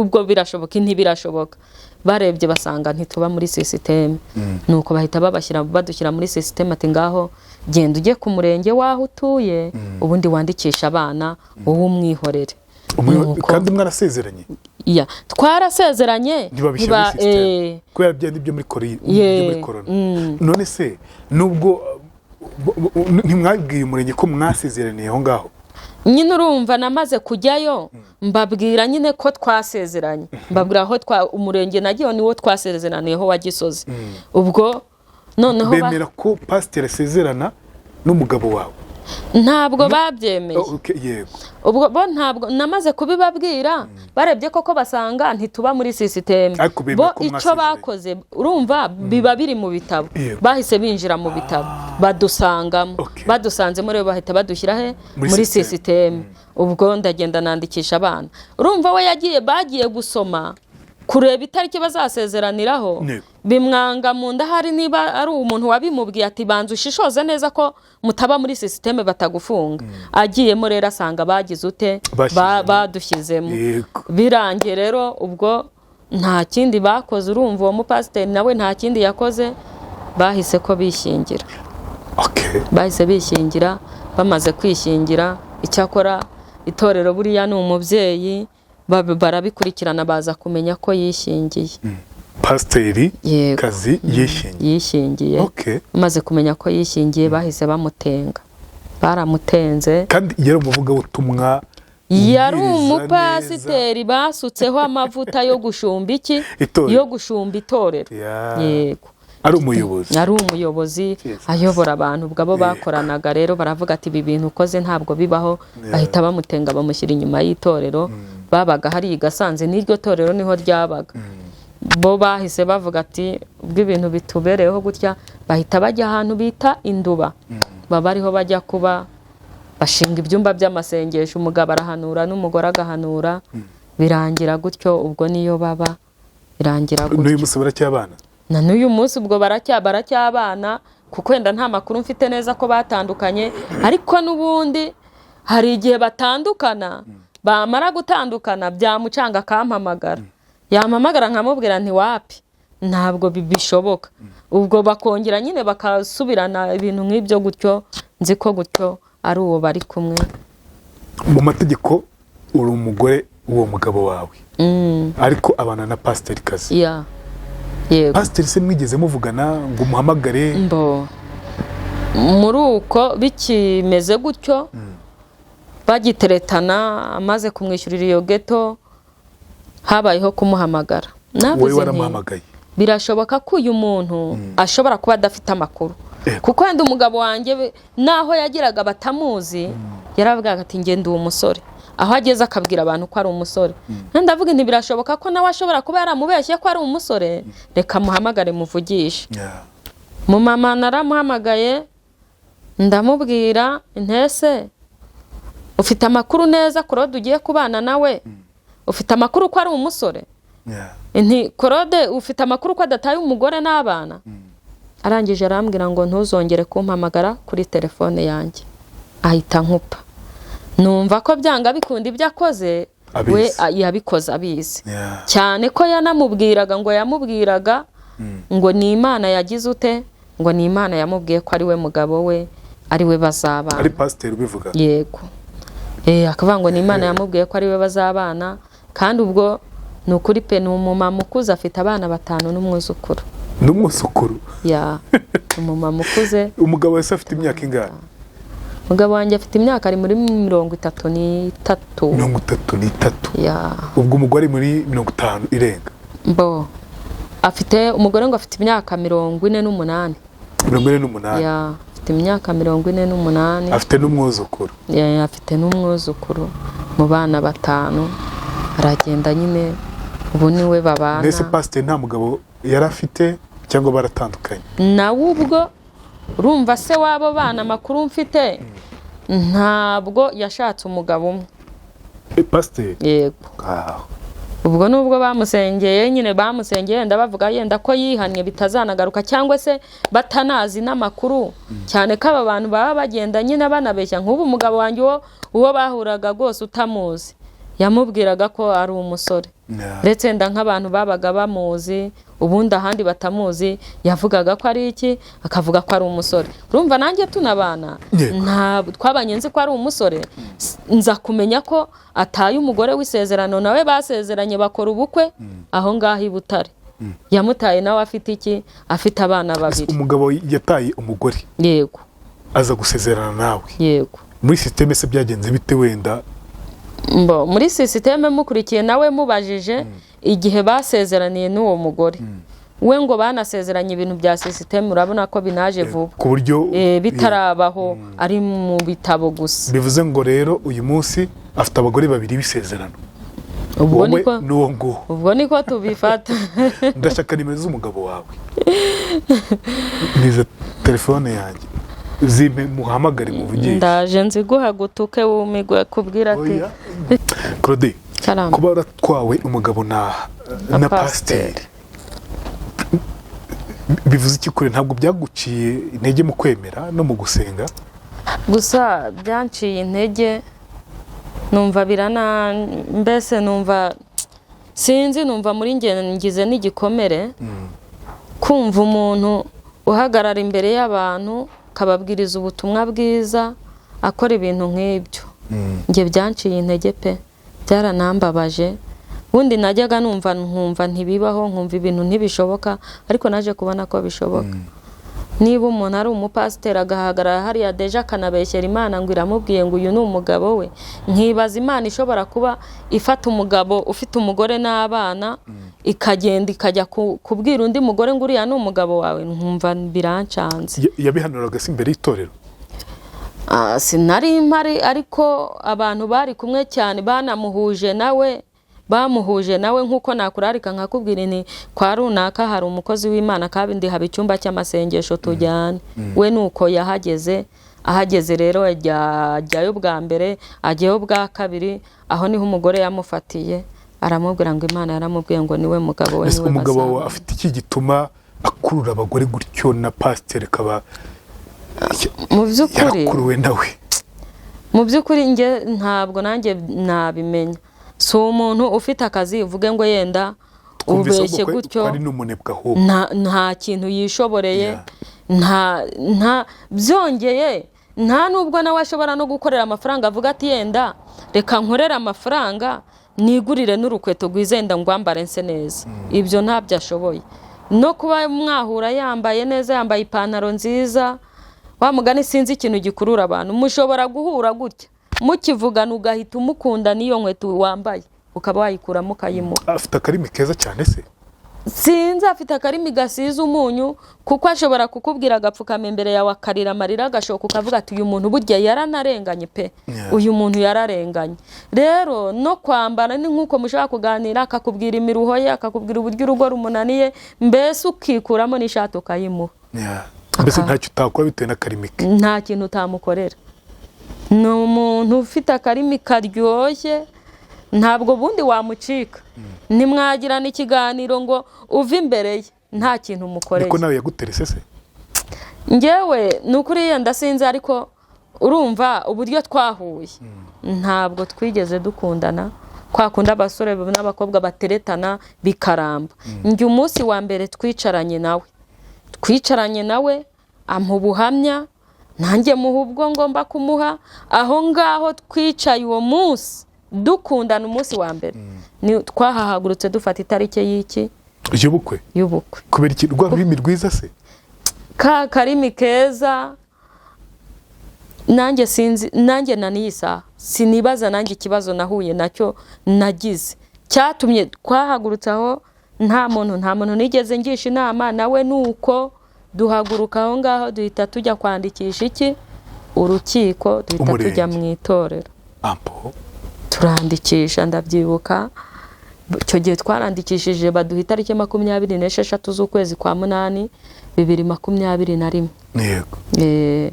ubwo birashoboka?" Ntibirashoboka. Barebye basanga ntituba muri sisiteme, nuko bahita babashyira, badushyira muri sisiteme, ati: "Ngaho genda ujye ku murenge w'aho utuye, ubundi wandikisha abana, wowe umwihorere." Nuko- Kandi mwarasezeranye? Iya, twarasezeranye. Ntibabishyira muri sisiteme kubera bya byo muri byo muri corona. None se nubwo ntimwabwiye umurenge ko mwasezeraniye aho ngaho? Nyine urumva namaze kujyayo, mbabwira nyine ko twasezeranye, mbabwira aho twa umurenge nagiyeho niwo twasezeraniyeho wa Gisozi. Ubwo noneho Bemera ko pasiteri asezerana n'umugabo wawe? Ntabwo babyemeye. Oh, okay, yego. Ubwo bo ntabwo namaze kubibabwira, barebye koko basanga ntituba muri sisiteme. Ariko bemera Bo ko icyo mwasezeranye. bakoze, urumva biba biri mu bitabo, bahise binjira mu bitabo badusangamo. Badusanzemo rero bahita badushyira he? Muri Muri system. sisiteme. Ubwo ndagenda nandikisha abana. Urumva we yagiye, bagiye gusoma kureba itariki bazasezeraniraho, bimwanga mu nda. Hari niba ari umuntu wabimubwiye ati: "Banza ushishoze neza ko mutaba muri sisiteme batagufunga." Agiyemo rero asanga bagize ute? Bashyizemo. Badushyizemo. Birangiye rero ubwo nta kindi bakoze. Urumva uwo mupasiteri nawe nta kindi yakoze, bahise ko bishyingira. Bahise bishyingira. Bamaze kwishyingira, icyakora itorero buriya ni umubyeyi, barabikurikirana, baza kumenya ko yishingiye. Pasiteri Yego. kazi yishingiye? Yishingiye. Bamaze kumenya ko yishingiye, bahise bamutenga, baramutenze. Kandi yari umuvugabutumwa Yari ubwiriza? Umupasiteri basutseho amavuta yo gushumba iki? Itorero. Yo gushumba itorero. Yego. Ari umuyobozi. Ari umuyobozi. Jesus. Ayobora abantu. Ubwo abo bakoranaga rero baravuga ati: "Ibi bintu ukoze ntabwo bibaho." Bahita bamutenga, bamushyira inyuma y'itorero. Babaga hariya i Gasanze, n'iryo torero niho ryabaga. Bo bahise bavuga ati: "Ubwo ibintu bitubereyeho gutya," bahita bajya ahantu bita Induba, baba ariho bajya kuba, bashinga ibyumba by'amasengesho, umugabo arahanura n'umugore agahanura, birangira gutyo. Ubwo niyo baba, birangira gutyo. N'uyu munsi baracyabana? Na n'uyu munsi ubwo baracyabana, kuko wenda nta makuru mfite neza ko batandukanye, ariko n'ubundi hari igihe batandukana, bamara gutandukana byamucanga akampamagara, yampamagara nkamubwira nti: "Wapi." Ntabwo bishoboka. Ubwo bakongera nyine bakasubirana, ibintu nk'ibyo gutyo. Nzi ko gutyo ari uwo bari kumwe. Mu mategeko uri umugore w'uwo mugabo wawe, ariko abana na pasiteri kazi. Ya, yego. Pasiteri se mwigeze muvugana ngo umuhamagare? Mbo muri uko bikimeze gutyo, bagiteretana, amaze kumwishyurira iyo geto, habayeho kumuhamagara. Wowe Navuze nti, waramuhamagaye? Birashoboka ko uyu muntu ashobora kuba adafite amakuru, kuko wenda umugabo wanjye naho yagiraga batamuzi, yaravugaga ati: "Ngende uwo musore." Aho ageze akabwira abantu ko ari umusore. Ndavuga nti: "Birashoboka ko nawe ashobora kuba yaramubeshye ko ari umusore, reka muhamagare muvugishe." Mu mama naramuhamagaye, ndamubwira: "Ntese ufite amakuru neza Claude ugiye kubana nawe, ufite amakuru ko ari umusore?" Nti: "Claude, ufite amakuru ko adataye umugore n'abana?" Arangije arambwira ngo: "Ntuzongere kumpamagara kuri telefone yanjye." Ahita nkupa. Numva ko byanga bikunda ibyo akoze we Abizi. yabikoze abizi, cyane ko yanamubwiraga ngo, yamubwiraga ngo ni Imana yagize ute, ngo ni Imana yamubwiye ko ari we mugabo we, ari we bazabana. Ari pasiteri ubivuga? Yego. Akavuga ngo ni Imana yamubwiye ko ari we bazabana. Kandi ubwo ni ukuri pe, ni umumama ukuze, afite abana batanu n'umwuzukuru. N'umwuzukuru? Ya, umumama ukuze. Umugabo wese afite imyaka ingana? Umugabo wanjye afite imyaka, ari muri 33. 33? Ya. Ubwo umugore muri 50 irenga? Mbo afite umugore ngo afite imyaka 48. 48? Ya, afite imyaka 48. Afite n'umwuzukuru? Ya, afite n'umwuzukuru mu bana batanu. Aragenda nyine, ubu niwe babana. Mbese pasiteri nta mugabo yari afite cyangwa baratandukanye? Nawe ubwo urumva se w'abo bana, amakuru mfite, ntabwo yashatse umugabo umwe. Pasiteri? Yego. Ngaho. Ubwo nubwo bamusengeye nyine, bamusengeye yenda bavuga yenda ko yihannye bitazanagaruka, cyangwa se batanazi n'amakuru, cyane ko aba bantu baba bagenda nyine banabeshya. Nk'ubu umugabo wanjye uwo bahuraga rwose utamuzi yamubwiraga ko ari umusore, ndetse wenda nk'abantu babaga bamuzi ubundi, ahandi batamuzi yavugaga ko ari iki, akavuga ko ari umusore. Urumva nanjye tunabana, ntabwo twabanye nzi ko ari umusore. Nza kumenya ko ataye umugore w'isezerano, nawe basezeranye bakora ubukwe aho ngaho i Butare. Yamutaye nawe afite iki, afite abana babiri. Umugabo yataye umugore? Yego. Aza gusezerana nawe? Yego. Muri système se byagenze bite wenda? Mbo muri système mukurikiye nawe mubajije igihe basezeraniye n'uwo mugore we, ngo banasezeranye ibintu bya système, urabona ko binaje vuba. Ku buryo Bitarabaho, ari mu bitabo gusa. Bivuze ngo rero uyu munsi afite abagore babiri b'isezerano, Ubwo wowe niko n'uwo nguwo. Ubwo niko tubifata. Ndashaka nimero z'umugabo wawe, niza telefone yanjye, zimpe muhamagare muvugishe. Ndaje nziguha gutuke wumigwe kubwira ati. Oya. Claude, Karame. kuba waratwawe umugabo na pasiteri. pasiteri bivuze iki kure? Ntabwo byaguciye intege mu kwemera no mu gusenga? Gusa byanciye intege, numva birana, mbese numva sinzi, numva muri njye ngize n'igikomere. Kumva umuntu uhagarara imbere y'abantu akababwiriza ubutumwa bwiza akora ibintu nk'ibyo, njye byanciye intege pe, byaranambabaje. Ubundi najyaga numva nkumva ntibibaho, nkumva ibintu ntibishoboka, ariko naje kubona ko bishoboka. Niba umuntu ari umupasiteri agahagarara hariya déjà akanabeshyera Imana ngo iramubwiye ngo uyu ni umugabo we, nkibaza Imana ishobora kuba ifata umugabo ufite umugore n'abana ikagenda ikajya kubwira undi mugore ngo uriya ni umugabo wawe, nkumva birancanze. Yabihanuraga se imbere y'itorero? Ah, sinari mpari, ariko abantu bari kumwe cyane banamuhuje nawe, bamuhuje nawe. Nk'uko nakurarika nkakubwira nti: "Kwa runaka hari umukozi w'Imana kandi haba icyumba cy'amasengesho, tujyane." We nuko yahageze. Ahageze rero ajyayo bwa mbere, ajyayo bwa kabiri, aho niho umugore yamufatiye aramubwira ngo Imana yaramubwiye ngo niwe mugabo we, Ese niwe umugabo wawe bazabana. afite iki gituma akurura abagore gutyo, na pasiteri akaba Mu by'ukuri, yarakuruwe nawe? Mu by'ukuri njye ntabwo nanjye nabimenya. Si umuntu ufite akazi uvuge ngo yenda Twumvise Ubeshye ahubwo ko gutyo. ko ari n'umunebwe ahubwo. Nta kintu yishoboreye. Yeah. Nta byongeye, nta nubwo nawe ashobora no gukorera amafaranga avuga ati: "Yenda reka nkorere amafaranga nigurire n'urukweto rwiza, yenda ngwambare nse neza." Ibyo ntabyo ashoboye. No kuba mwahura yambaye neza, yambaye ipantaro nziza, wa mugani sinzi ikintu gikurura abantu. Mushobora guhura gutya mukivugana, ugahita umukunda, n'iyo nkweto wambaye ukaba wayikuramo ukayimuha. Afite akarimi keza cyane se? Sinzi, afite akarimi gasize umunyu, kuko ashobora kukubwira agapfukama imbere yawe, akarira amarira agashoka, ukavuga ati: "Uyu muntu burya yaranarenganye pe." Uyu muntu yararenganye. Rero no kwambara ni nk'uko, mushobora kuganira akakubwira imiruho ye, akakubwira uburyo urugo rumunaniye, mbese ukikuramo n'ishati ukayimuha. Yeah. Mbese ntacyo utakora bitewe n'akarimi ke? Nta kintu utamukorera. Ni umuntu ufite akarimi karyoshye, ntabwo ubundi wamucika. Ntimwagirana ikiganiro ngo uve imbere ye nta kintu umukoreye. Niko nawe yaguterese se? Ngewe ni ukuri yenda sinzi, ariko urumva uburyo twahuye, ntabwo twigeze dukundana kwa kundi abasore n'abakobwa bateretana bikaramba. Njye umunsi wa mbere twicaranye nawe ampa ubuhamya, nanjye muha ubwo ngomba kumuha. Aho ngaho twicaye uwo munsi dukundana, umunsi wa mbere ni twahahagurutse dufata itariki y'iki? Y'ubukwe. Y'ubukwe. Kubera iki? Rwa rurimi rwiza se? Ka karimi keza. Nanjye sinzi, nanjye na n'iyi saha sinibaza nanjye ikibazo nahuye nacyo nagize cyatumye twahagurutse aho. Nta muntu nigeze ngisha inama, nawe ni uko. Duhaguruka aho ngaho duhita tujya kwandikisha iki? Urukiko. Duhita Umurenge. tujya mu itorero. Ampo. Turandikisha. Ndabyibuka icyo gihe twarandikishije, baduha itariki 26 z'ukwezi kwa munani 2021.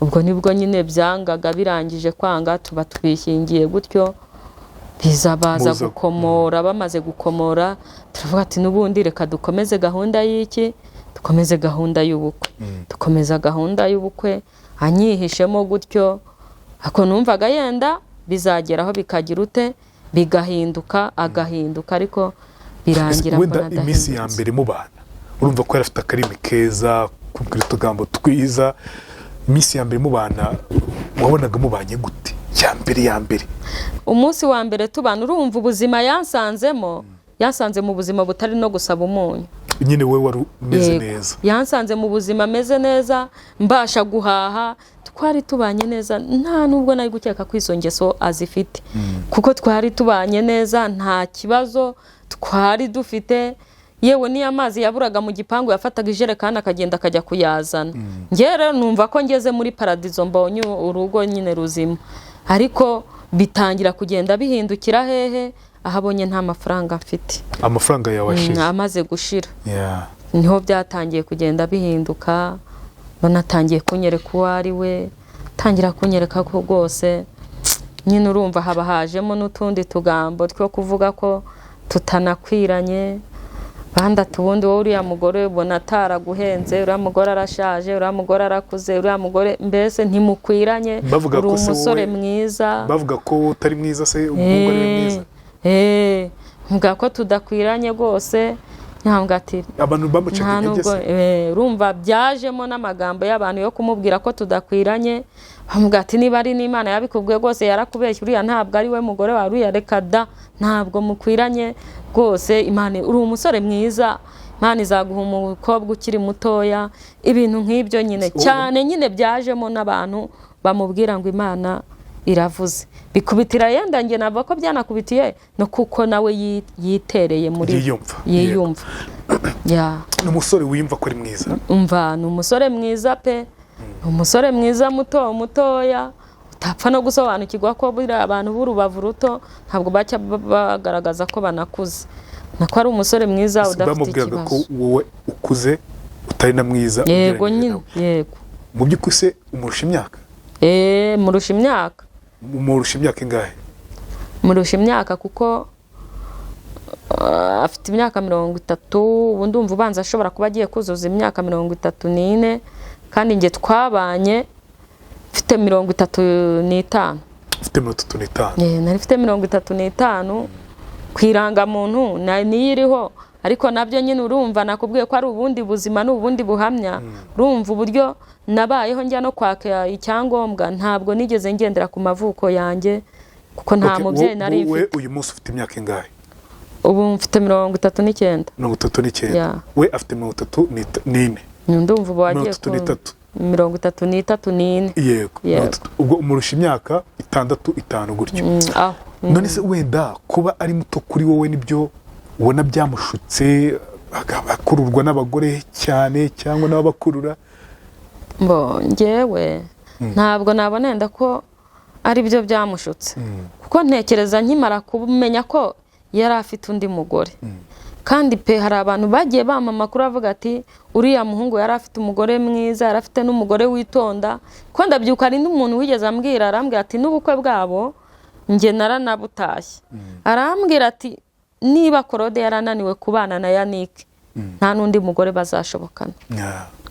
Ubwo nibwo nyine byangaga. Birangije kwanga, tuba twishingiye gutyo, biza baza gukomora. Bamaze gukomora, turavuga ati: "N'ubundi reka dukomeze gahunda y'iki? Dukomeze gahunda y'ubukwe." Dukomeza gahunda y'ubukwe anyihishemo gutyo, ako numvaga yenda bizageraho bikagira ute, bigahinduka, agahinduka, ariko birangira Wenda mbona iminsi ya adahindutse. mbere mubana, urumva ko yari afite akarimi keza, kubwira utugambo twiza. Iminsi ya mbere mubana wabonaga mubanye gute, ya mbere ya mbere? Umunsi wa mbere tubana, urumva ubuzima yansanzemo, yansanze mu buzima butari no gusaba umunyu. Nyine wowe wari umeze Yego. neza? Yansanze mu buzima ameze neza, mbasha guhaha, twari tubanye neza. Nta nubwo nari gukeka ko izo ngeso azifite, kuko twari tubanye neza, nta kibazo twari dufite. Yewe niyo amazi yaburaga mu gipangu, yafataga ijerekani akagenda akajya kuyazana. Njye rero numva ko ngeze muri paradizo, mbonye urugo nyine ruzima. Ariko bitangira kugenda bihindukira hehe? Aho abonye nta mafaranga mfite. Amafaranga yawe ashize. Amaze gushira, niho byatangiye kugenda bihinduka. Banatangiye kunyereka uwo ari we, tangira kunyereka ko rwose nyine urumva haba hajemo n'utundi tugambo two kuvuga ko tutanakwiranye. Bandi ati: "Ubundi wowe uriya mugore ubona ataraguhenze? Uriya mugore arashaje, uriya mugore arakuze, uriya mugore mbese ntimukwiranye." Bavuga Uri ko se umusore mwiza. Bavuga ko wowe utari mwiza se, umuhungu ari we mwiza? Mbwa ko tudakwiranye rwose. Ntabwo ati Abantu bamucaga nta intege nubwo se? Urumva byajemo n'amagambo y'abantu yo kumubwira ko tudakwiranye. Bamubwira ati: "Niba ari n'Imana yabikubwiye rwose yarakubeshye, uriya ntabwo ari we mugore wawe, uriya reka da, ntabwo mukwiranye rwose. Imana, uri umusore mwiza, Imana izaguha umukobwa ukiri mutoya." Ibintu nk'ibyo nyine cyane nyine byajemo n'abantu bamubwira ngo Imana iravuze. Bikubitira yenda njye navuga ko byanakubitiye no kuko nawe yitereye muri Yiyumva. Yiyumva ya. Ni umusore wiyumva ko ari mwiza? Umva, ni umusore mwiza pe, ni umusore mwiza muto mutoya, utapfa no gusobanukirwa ko buriya abantu b'urubavu ruto ntabwo bacya bagaragaza ko banakuze, nako ari umusore mwiza udafite Bamubwiraga ko ikibazo. wowe ukuze, utari na mwiza Yego. ugereranyije Nyine nawe. Yego. Mu by'ukuri se umurusha imyaka? Murusha imyaka. Umurusha imyaka ingahe? Murusha imyaka kuko afite imyaka 30 ubu, ndumva ubanza ashobora kuba agiye kuzuza imyaka 34, kandi njye twabanye mfite 35. Ufite 35? Nari mfite 35 ku irangamuntu niyo iriho. Ariko nabyo nyine urumva nakubwiye ko ari ubundi buzima, ni ubundi buhamya. Urumva uburyo nabayeho njya no kwaka icyangombwa, ntabwo nigeze ngendera ku mavuko yanjye kuko nta Okay, mubyeyi nari wowe mfite. Uyu munsi ufite imyaka ingahe? Ubu mfite 39. 39? Yeah. We afite 34? Ndumva ubu wagiye 33. 33 n'ine. Yego. Yego. 30. Ubwo umurusha imyaka 6, 5 gutyo. Aho. None se wenda kuba ari muto kuri wowe nibyo ubona byamushutse, akururwa n'abagore cyane cyangwa n'ababakurura? Mbo njyewe ntabwo nabona yenda ko ari byo byamushutse, kuko ntekereza nkimara kumenya ko yari afite undi mugore, kandi pe hari abantu bagiye bampa amakuru avuga ati uriya muhungu yari afite umugore mwiza, yari afite n'umugore witonda. Ko ndabyuka hari n'umuntu wigeze ambwira, arambwira ati n'ubukwe bwabo njye naranabutashye, arambwira ati niba Claude yarananiwe kubana na Yannick, nta n'undi mugore bazashobokana.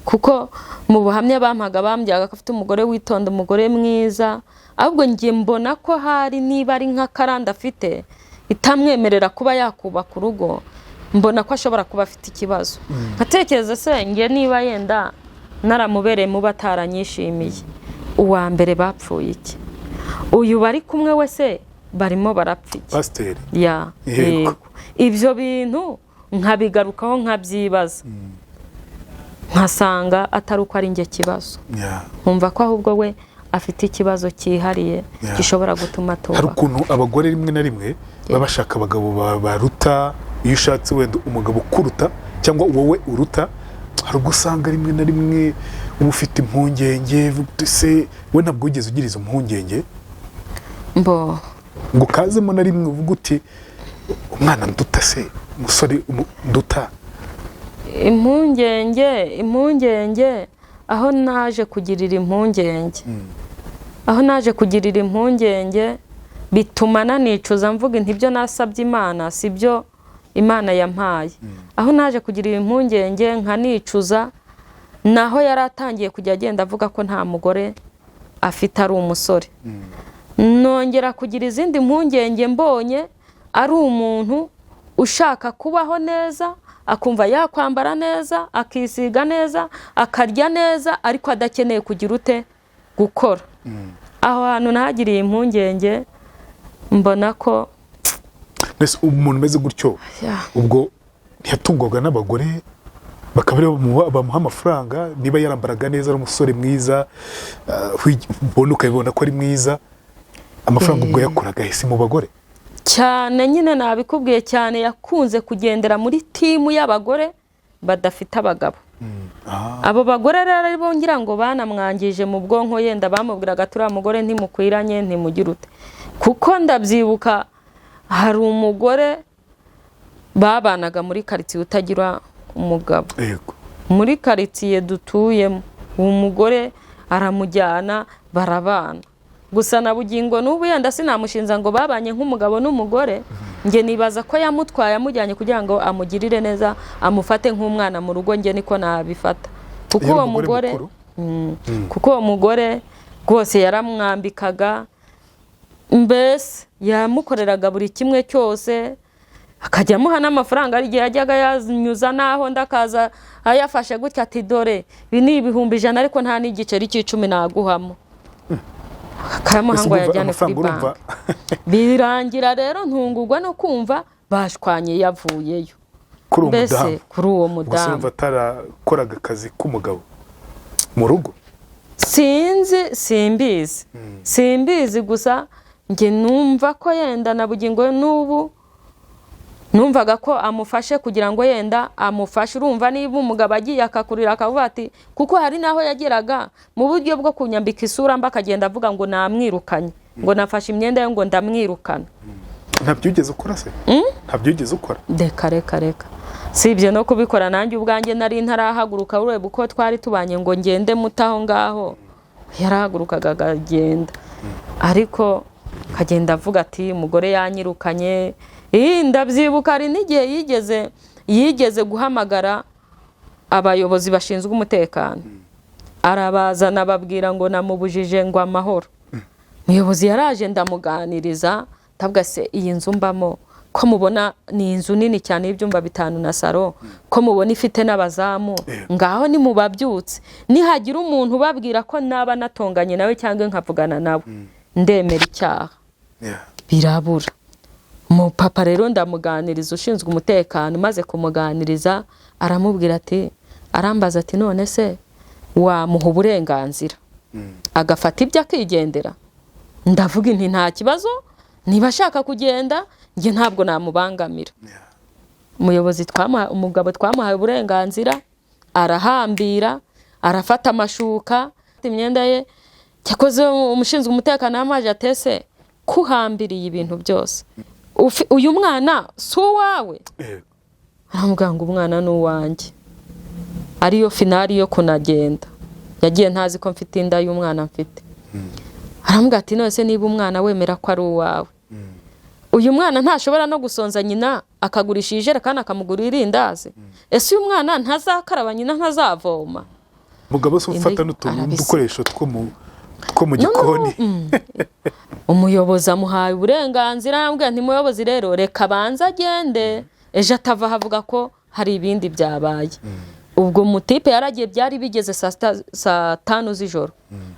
Kuko mu buhamya bampaga bambwiraga ko afite umugore witonda, umugore mwiza. Ahubwo njye mbona ko hari niba ari nk'akaranda afite itamwemerera kuba yakubaka urugo, mbona ko ashobora kuba afite ikibazo. Nkatekereza se njye niba yenda naramubereye muba ataranyishimiye, uwa mbere bapfuye iki? Uyu bari kumwe we se barimo barapfa iki? Pasiteri. Ya. Yego. Yego. Ibyo bintu nkabigarukaho nkabyibaza, nkasanga atari uko ari njye kibazo, nkumva ko ahubwo we afite ikibazo cyihariye gishobora gutuma Hari atubaka. ukuntu abagore rimwe na rimwe baba bashaka abagabo baruta. Iyo ushatse wenda umugabo ukuruta cyangwa wowe uruta, hari ubwo usanga rimwe na rimwe uba ufite impungenge. Uvuga uti, se we ntabwo wigeze ugira izo mpungenge Mbo ngo ukazemo na rimwe uvuga uti umwana nduta se, umusore nduta? Impungenge aho naje kugirira impungenge, aho naje kugirira impungenge bituma nanicuza mvuga nti ibyo nasabye Imana si byo Imana yampaye. Aho naje kugirira impungenge nkanicuza, naho yari atangiye kujya agenda avuga ko nta mugore afite, ari umusore. Nongera kugira izindi mpungenge mbonye ari umuntu ushaka kubaho neza, akumva yakwambara neza, akisiga neza, akarya neza, ariko adakeneye kugira ute gukora. Aho hantu nahagiriye impungenge, mbona ko Mbese umuntu umeze gutyo ubwo ntiyatungwaga n'abagore bakaba aribo bamuha amafaranga? Niba yarambaraga neza, ari umusore mwiza, ubona ukabibona ko ari mwiza, amafaranga ubwo yakoraga ese mu bagore? Cyane nyine nabikubwiye cyane, yakunze kugendera muri timu y'abagore badafite abagabo. Abo bagore rero ari bo ngira ngo banamwangije mu bwonko, yenda bamubwiraga turiya mugore ntimukwiranye, ntimugire ute. Kuko ndabyibuka hari umugore babanaga muri karitsiye utagira umugabo, muri karitsiye dutuyemo, uwo mugore aramujyana barabana. Gusa na bugingo n'ubu yenda sinamushinza ngo babanye nk'umugabo n'umugore. Njye nibaza ko yamutwaye amujyanye kugira ngo amugirire neza, amufate nk'umwana mu rugo, njye niko nabifata. Kuko Yari uwo umugore mugore mukuru? Kuko uwo mugore rwose yaramwambikaga, mbese yamukoreraga buri kimwe cyose, akajya amuha n'amafaranga. Hari igihe yajyaga yanyuza n'aho ndakaza ayafashe gutya ati dore ibi ni 100,000, ariko nta n'igiceri cy'icumi naguhamo, akayamuha Mbese ngo urumva ayajyane kuri amafaranga urumva banki. Birangira rero ntungurwa no kumva bashwanye yavuyeyo. Kuri uwo Mbese mudamu? kuri uwo Gusa mudamu. urumva atarakoraga akazi k'umugabo mu rugo? Sinzi, simbizi, simbizi. Gusa njye numva ko yenda na bugingo n'ubu numvaga ko amufashe kugira ngo yenda amufashe. Urumva niba umugabo agiye akakurira akavuga ati, kuko hari n'aho yageraga mu buryo bwo kunyambika isura mba, akagenda avuga ngo namwirukanye, ngo nafashe imyenda ye ngo ndamwirukana. Ntabyo wigeze ukora se? Ntabyo wigeze ukora? Reka reka reka, si ibyo no kubikora nanjye ubwanjye nari ntarahaguruka. Ureba uko twari tubanye ngo ngende muto aho ngaho, yarahagurukaga akagenda, ariko akagenda avuga ati umugore yanyirukanye. Ndabyibuka hari n'igihe yigeze guhamagara abayobozi bashinzwe umutekano, arabazana ababwira ngo namubujije ngo amahoro. Umuyobozi yaraje ndamuganiriza, ndavuga se iyi nzu mbamo Ko mubona ni inzu nini cyane y'ibyumba 5 na saro, ko mubona ifite n'abazamu, ngaho nimubabyutse, nihagira umuntu ubabwira ko naba natonganye nawe cyangwa nkavugana nawe, ndemera icyaha. Birabura. Umupapa rero ndamuganiriza, ushinzwe umutekano, maze kumuganiriza aramubwira ati, arambaza ati none se wamuha uburenganzira agafata ibyo akigendera? Ndavuga nti nta kibazo, niba ashaka kugenda njye ntabwo namubangamira. Umuyobozi umugabo twamuhaye uburenganzira, arahambira, arafata amashuka, imyenda ye. Cyakoze umushinzwe umutekano yamaje atese kuhambiriye ibintu byose, uyu mwana si uwawe? Aramubwira ngo umwana ni uwanjye. Ariyo finali yo kunagenda, yagiye ntazi ko mfite inda y'umwana mfite. Aramubwira ati none se niba umwana wemera ko ari uwawe, uyu mwana ntashobora no gusonza nyina akagurisha ijerekani akamugurira irindazi? Ese uyu mwana ntazakaraba nyina ntazavoma? Mugabo se ufata n'utuntu n'udukoresho two mu gikoni. Umuyobozi amuhaye uburenganzira, aramubwira nti muyobozi rero reka abanze agende, ejo atava avuga ko hari ibindi byabaye. Ubwo mutipe yaragiye, byari bigeze saa 5 z'ijoro.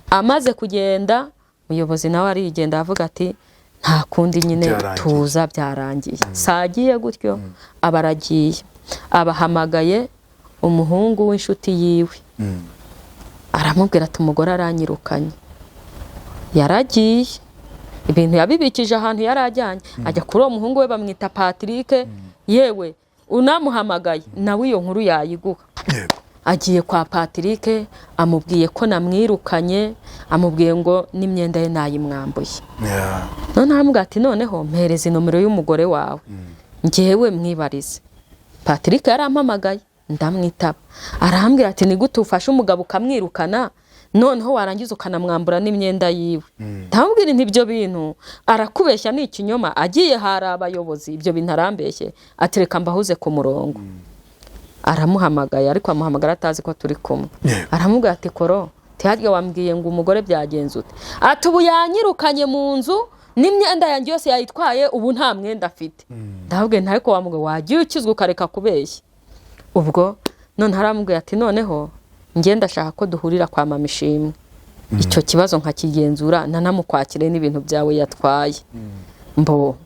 Amaze kugenda umuyobozi nawe arigenda avuga ati nta kundi nyine tuza, byarangiye. Sagiye gutyo abaragiye, abahamagaye umuhungu w'inshuti yiwe, aramubwira ati umugore aranyirukanye. Yaragiye, ibintu yabibikije ahantu yarajyanye, ajya kuri uwo muhungu we bamwita Patrick, yewe unamuhamagaye nawe iyo nkuru yayiguha. Agiye kwa Patrick amubwiye ko namwirukanye, amubwiye ngo n'imyenda ye nayimwambuye. None aramubwira ati noneho mpereza inomero y'umugore wawe njyewe mwibarize. Patrick yarampamagaye ndamwitaba, arambwira ati ni gute ufashe umugabo ukamwirukana noneho warangiza ukanamwambura n'imyenda yiwe? Ndamubwira nti ibyo bintu arakubeshya ni ikinyoma, agiye hari abayobozi ibyo bintu arambeshye, atereka mbahuze ku murongo. Aramuhamagaye ariko amuhamagara atazi ko turi kumwe. Aramubwira ati koro tiharya wambwiye ngo umugore byagenze ute? Ati ubu yanyirukanye mu nzu n'imyenda yanjye yose yayitwaye, ubu nta mwenda afite. Ndababwiye nti ariko wa mugabo wagiye ukizwa ukareka kubeshya. Ubwo none aramubwira ati noneho njye ndashaka ko duhurira kwa mama Ishimwe, icyo kibazo nkakigenzura nanamukwakire n'ibintu byawe yatwaye. Mbo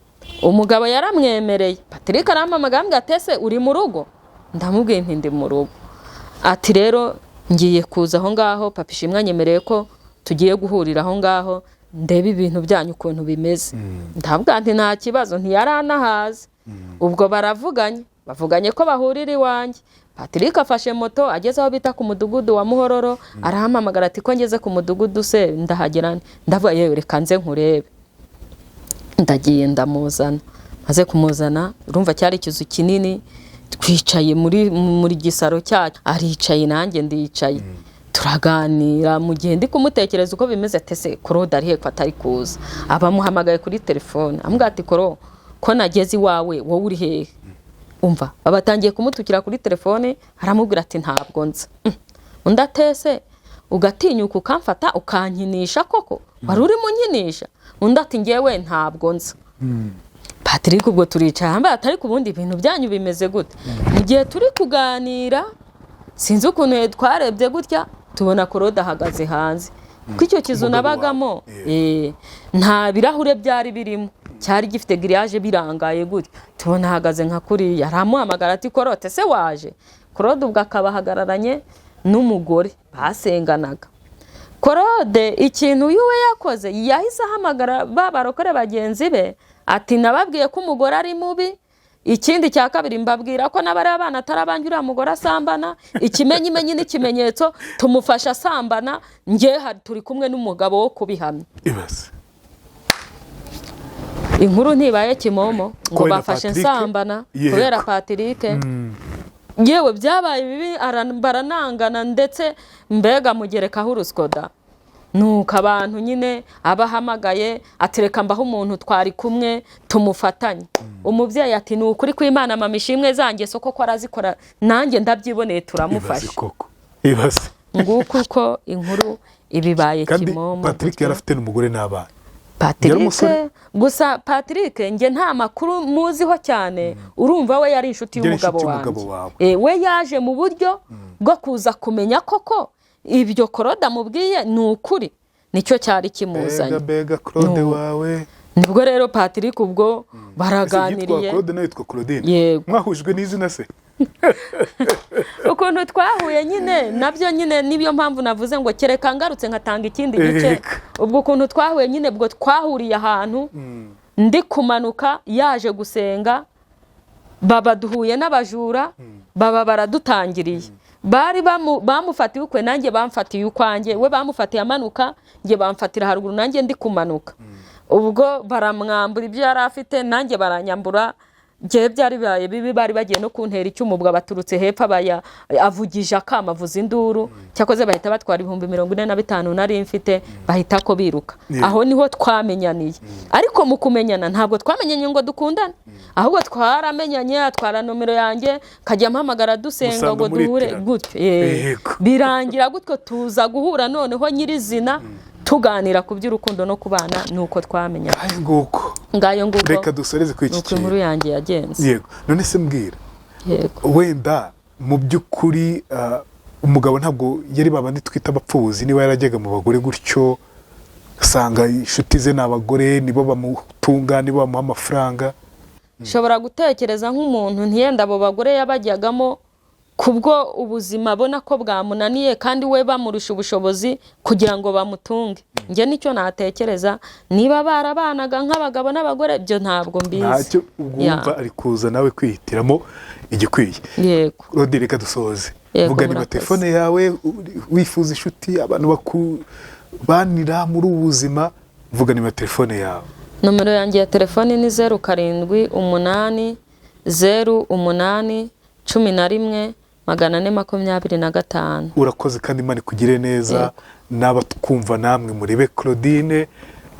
umugabo yaramwemereye. Patrick arampamagara ambwira ati ese uri mu rugo? Ndamubwiye nti ndi mu rugo. Ati rero ngiye kuza aho ngaho, papa Ishimwe anyemereye ko tugiye guhurira aho ngaho ndebe ibintu byanyu ukuntu bimeze. Ndabwira nti nta kibazo, ntiyaranahaze. Ubwo baravuganye, bavuganye ko bahurira iwanjye. Patrick afashe moto ageze aho bita ku mudugudu wa Muhororo, arahamamagara ati ko ngeze ku mudugudu se ndahagera? Ndavuga yewe reka nze nkurebe. Ndagiye ndamuzana, maze kumuzana urumva cyari ikizu kinini, twicaye muri gisaro cyacu, aricaye nanjye ndicaye, turaganira. Mu gihe ndi kumutekereza uko bimeze, tese Claude ari he ko atari kuza? Abamuhamagaye kuri telefone amubwira ati Koro ko nageze iwawe wowe uri hehe? Umva babatangiye kumutukira kuri telefone, aramubwira ati ntabwo nza. Undi atese ugatinyuka ukamfata ukankinisha koko, wari urimo unkinisha? Undi ati ngewe ntabwo nza. Patrick ubwo turicaye hambaye atari ku bundi ibintu byanyu bimeze gute? Mu gihe turi kuganira sinzi ukuntu twarebye gutya tubona Claude ahagaze hanze, kuko icyo kizu nabagamo nta birahure byari birimo, cyari gifite grillage birangaye gutya. Tubona ahagaze nka kuriya, aramuhamagara ati Claude se waje? Claude ubwo akaba ahagararanye n'umugore basenganaga. Claude ikintu yuwe yakoze, yahise ahamagara ba barokore bagenzi be ati nababwiye ko umugore ari mubi, ikindi cya kabiri mbabwira ko n'abari abana atarabanjye uriya mugore asambana, ikimenyimenyi n'ikimenyetso tumufasha asambana, njye turi kumwe n'umugabo wo kubihamya. Inkuru ntibaye kimomo ngo bafashe nsambana kubera Patrick. Yewe byabaye bibi, baranangana ndetse mbega mugerekaho uruskoda. Nuko abantu nyine abahamagaye atereka mbaho umuntu twari kumwe tumufatanye. Umubyeyi ati ni ukuri kw'Imana mama Ishimwe zanjye soko ko arazikora nanjye ndabyiboneye, turamufasha. Nguko uko inkuru ibibaye kimomo. Patrick yarafite n'umugore n'abana. Patrick umusore? Gusa Patrick njye nta makuru muziho cyane. Urumva, we yari inshuti Yari y'umugabo inshuti wanjye. y'umugabo wawe. We yaje mu buryo bwo kuza kumenya koko ibyo Claude amubwiye ni ukuri, nicyo cyari kimuzanye. Bega bega, Claude No. wawe. Nibwo rero Patrick ubwo Ese yitwa baraganiriye. Claude, nawe yitwa Claudine? Yego. Mwahujwe n'izina se? Ukuntu twahuye nyine nabyo nyine niyo mpamvu navuze ngo kereka ngarutse nkatanga ikindi gice. Eka. Ubwo ukuntu twahuye nyine, ubwo twahuriye ahantu ndi kumanuka, yaje gusenga, baba duhuye n'abajura, baba baradutangiriye. Bari bamufatiye ukwe, nanjye bamfatiye ukwanjye. We bamufatiye amanuka, njye bamfatira haruguru nanjye ndi kumanuka. Ubwo baramwambura ibyo yari afite, nanjye baranyambura. Njyewe byari bibaye bibi, bari bagiye no kuntera icyuma. Ubwo baturutse hepfo, abaya avugije akama, avuza induru. Cyakoze bahita batwara 45,000 nari mfite, bahita ko biruka. Aho niho twamenyaniye. Ariko mu kumenyana ntabwo twamenyanye ngo dukundane, ahubwo twaramenyanye, atwara nomero yanjye, kajya ampamagara dusenga Musanga ngo duhure muritirana. gutyo. Birangira gutyo, tuza guhura noneho nyirizina, tuganira ku by'urukundo no kubana, nuko twamenyanye. Ayo nguko. Ngayo nguko. Reka dusoreze kuri iki Nuko inkuru kintu. yanjye yagenze. Yego. None se mbwira, Yego. wenda mu by'ukuri umugabo ntabwo yari babandi twita abapfubuzi? Niba yarajyaga mu bagore gutyo, usanga inshuti ze ni abagore, nibo bamutunga, nibo bamuha amafaranga. Nshobora gutekereza nk'umuntu, ntiyenda abo bagore yabajyagamo kubwo ubuzima abona ko bwamunaniye, kandi we bamurusha ubushobozi, kugira ngo bamutunge. Njye nicyo natekereza. Niba barabanaga nk'abagabo n'abagore, byo ntabwo mbizi. Ntacyo, ubwo wumva ari kuza nawe kwihitiramo igikwiye. Yego. Rodi, reka dusoze. Yego, Vuga niba murakoze. telefone yawe wifuza inshuti, abantu bakubanira muri ubu buzima, vuga niba telefone yawe. Nomero yanjye ya telefoni ni 0780 8 11 425. Urakoze, kandi Imana ikugire neza. N'abatwumva namwe murebe Claudine,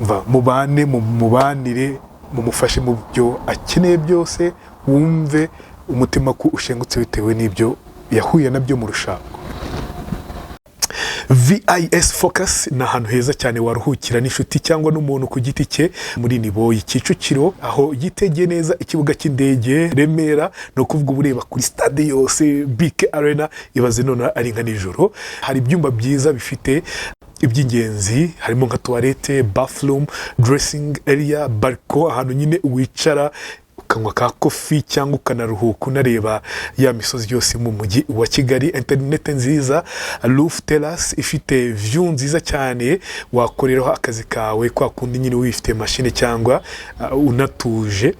mva mubane, mubanire, mumufashe mu byo akeneye byose, wumve umutima ko ushengutse bitewe n'ibyo yahuye nabyo mu rushako. VIS Focus ni ahantu heza cyane waruhukira n'inshuti cyangwa n'umuntu ku giti cye, muri Niboyi, Kicukiro, aho yitegeye neza ikibuga cy'indege Remera. Ni ukuvuga uba ureba kuri stade yose, BK Arena. Ibaze none ari nka nijoro. Hari ibyumba byiza bifite iby'ingenzi, harimo nka toilette, bathroom, dressing area, balcon, ahantu nyine wicara ukanywa ka coffee cyangwa ukanaruhuka, unareba ya misozi yose mu mujyi wa Kigali. Interineti nziza, roof terrace ifite view nziza cyane, wakoreraho akazi kawe kwa kundi nyine wifite mashine cyangwa unatuje.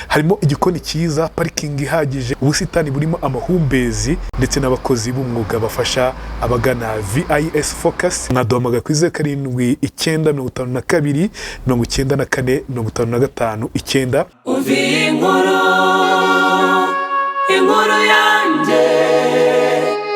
Harimo igikoni cyiza, parikingi ihagije, ubusitani burimo amahumbezi, ndetse n'abakozi b'umwuga bafasha abagana VIS Focus. Mwaduhamagara kuri 0795 294 95 59. Umva iyi nkuru, inkuru.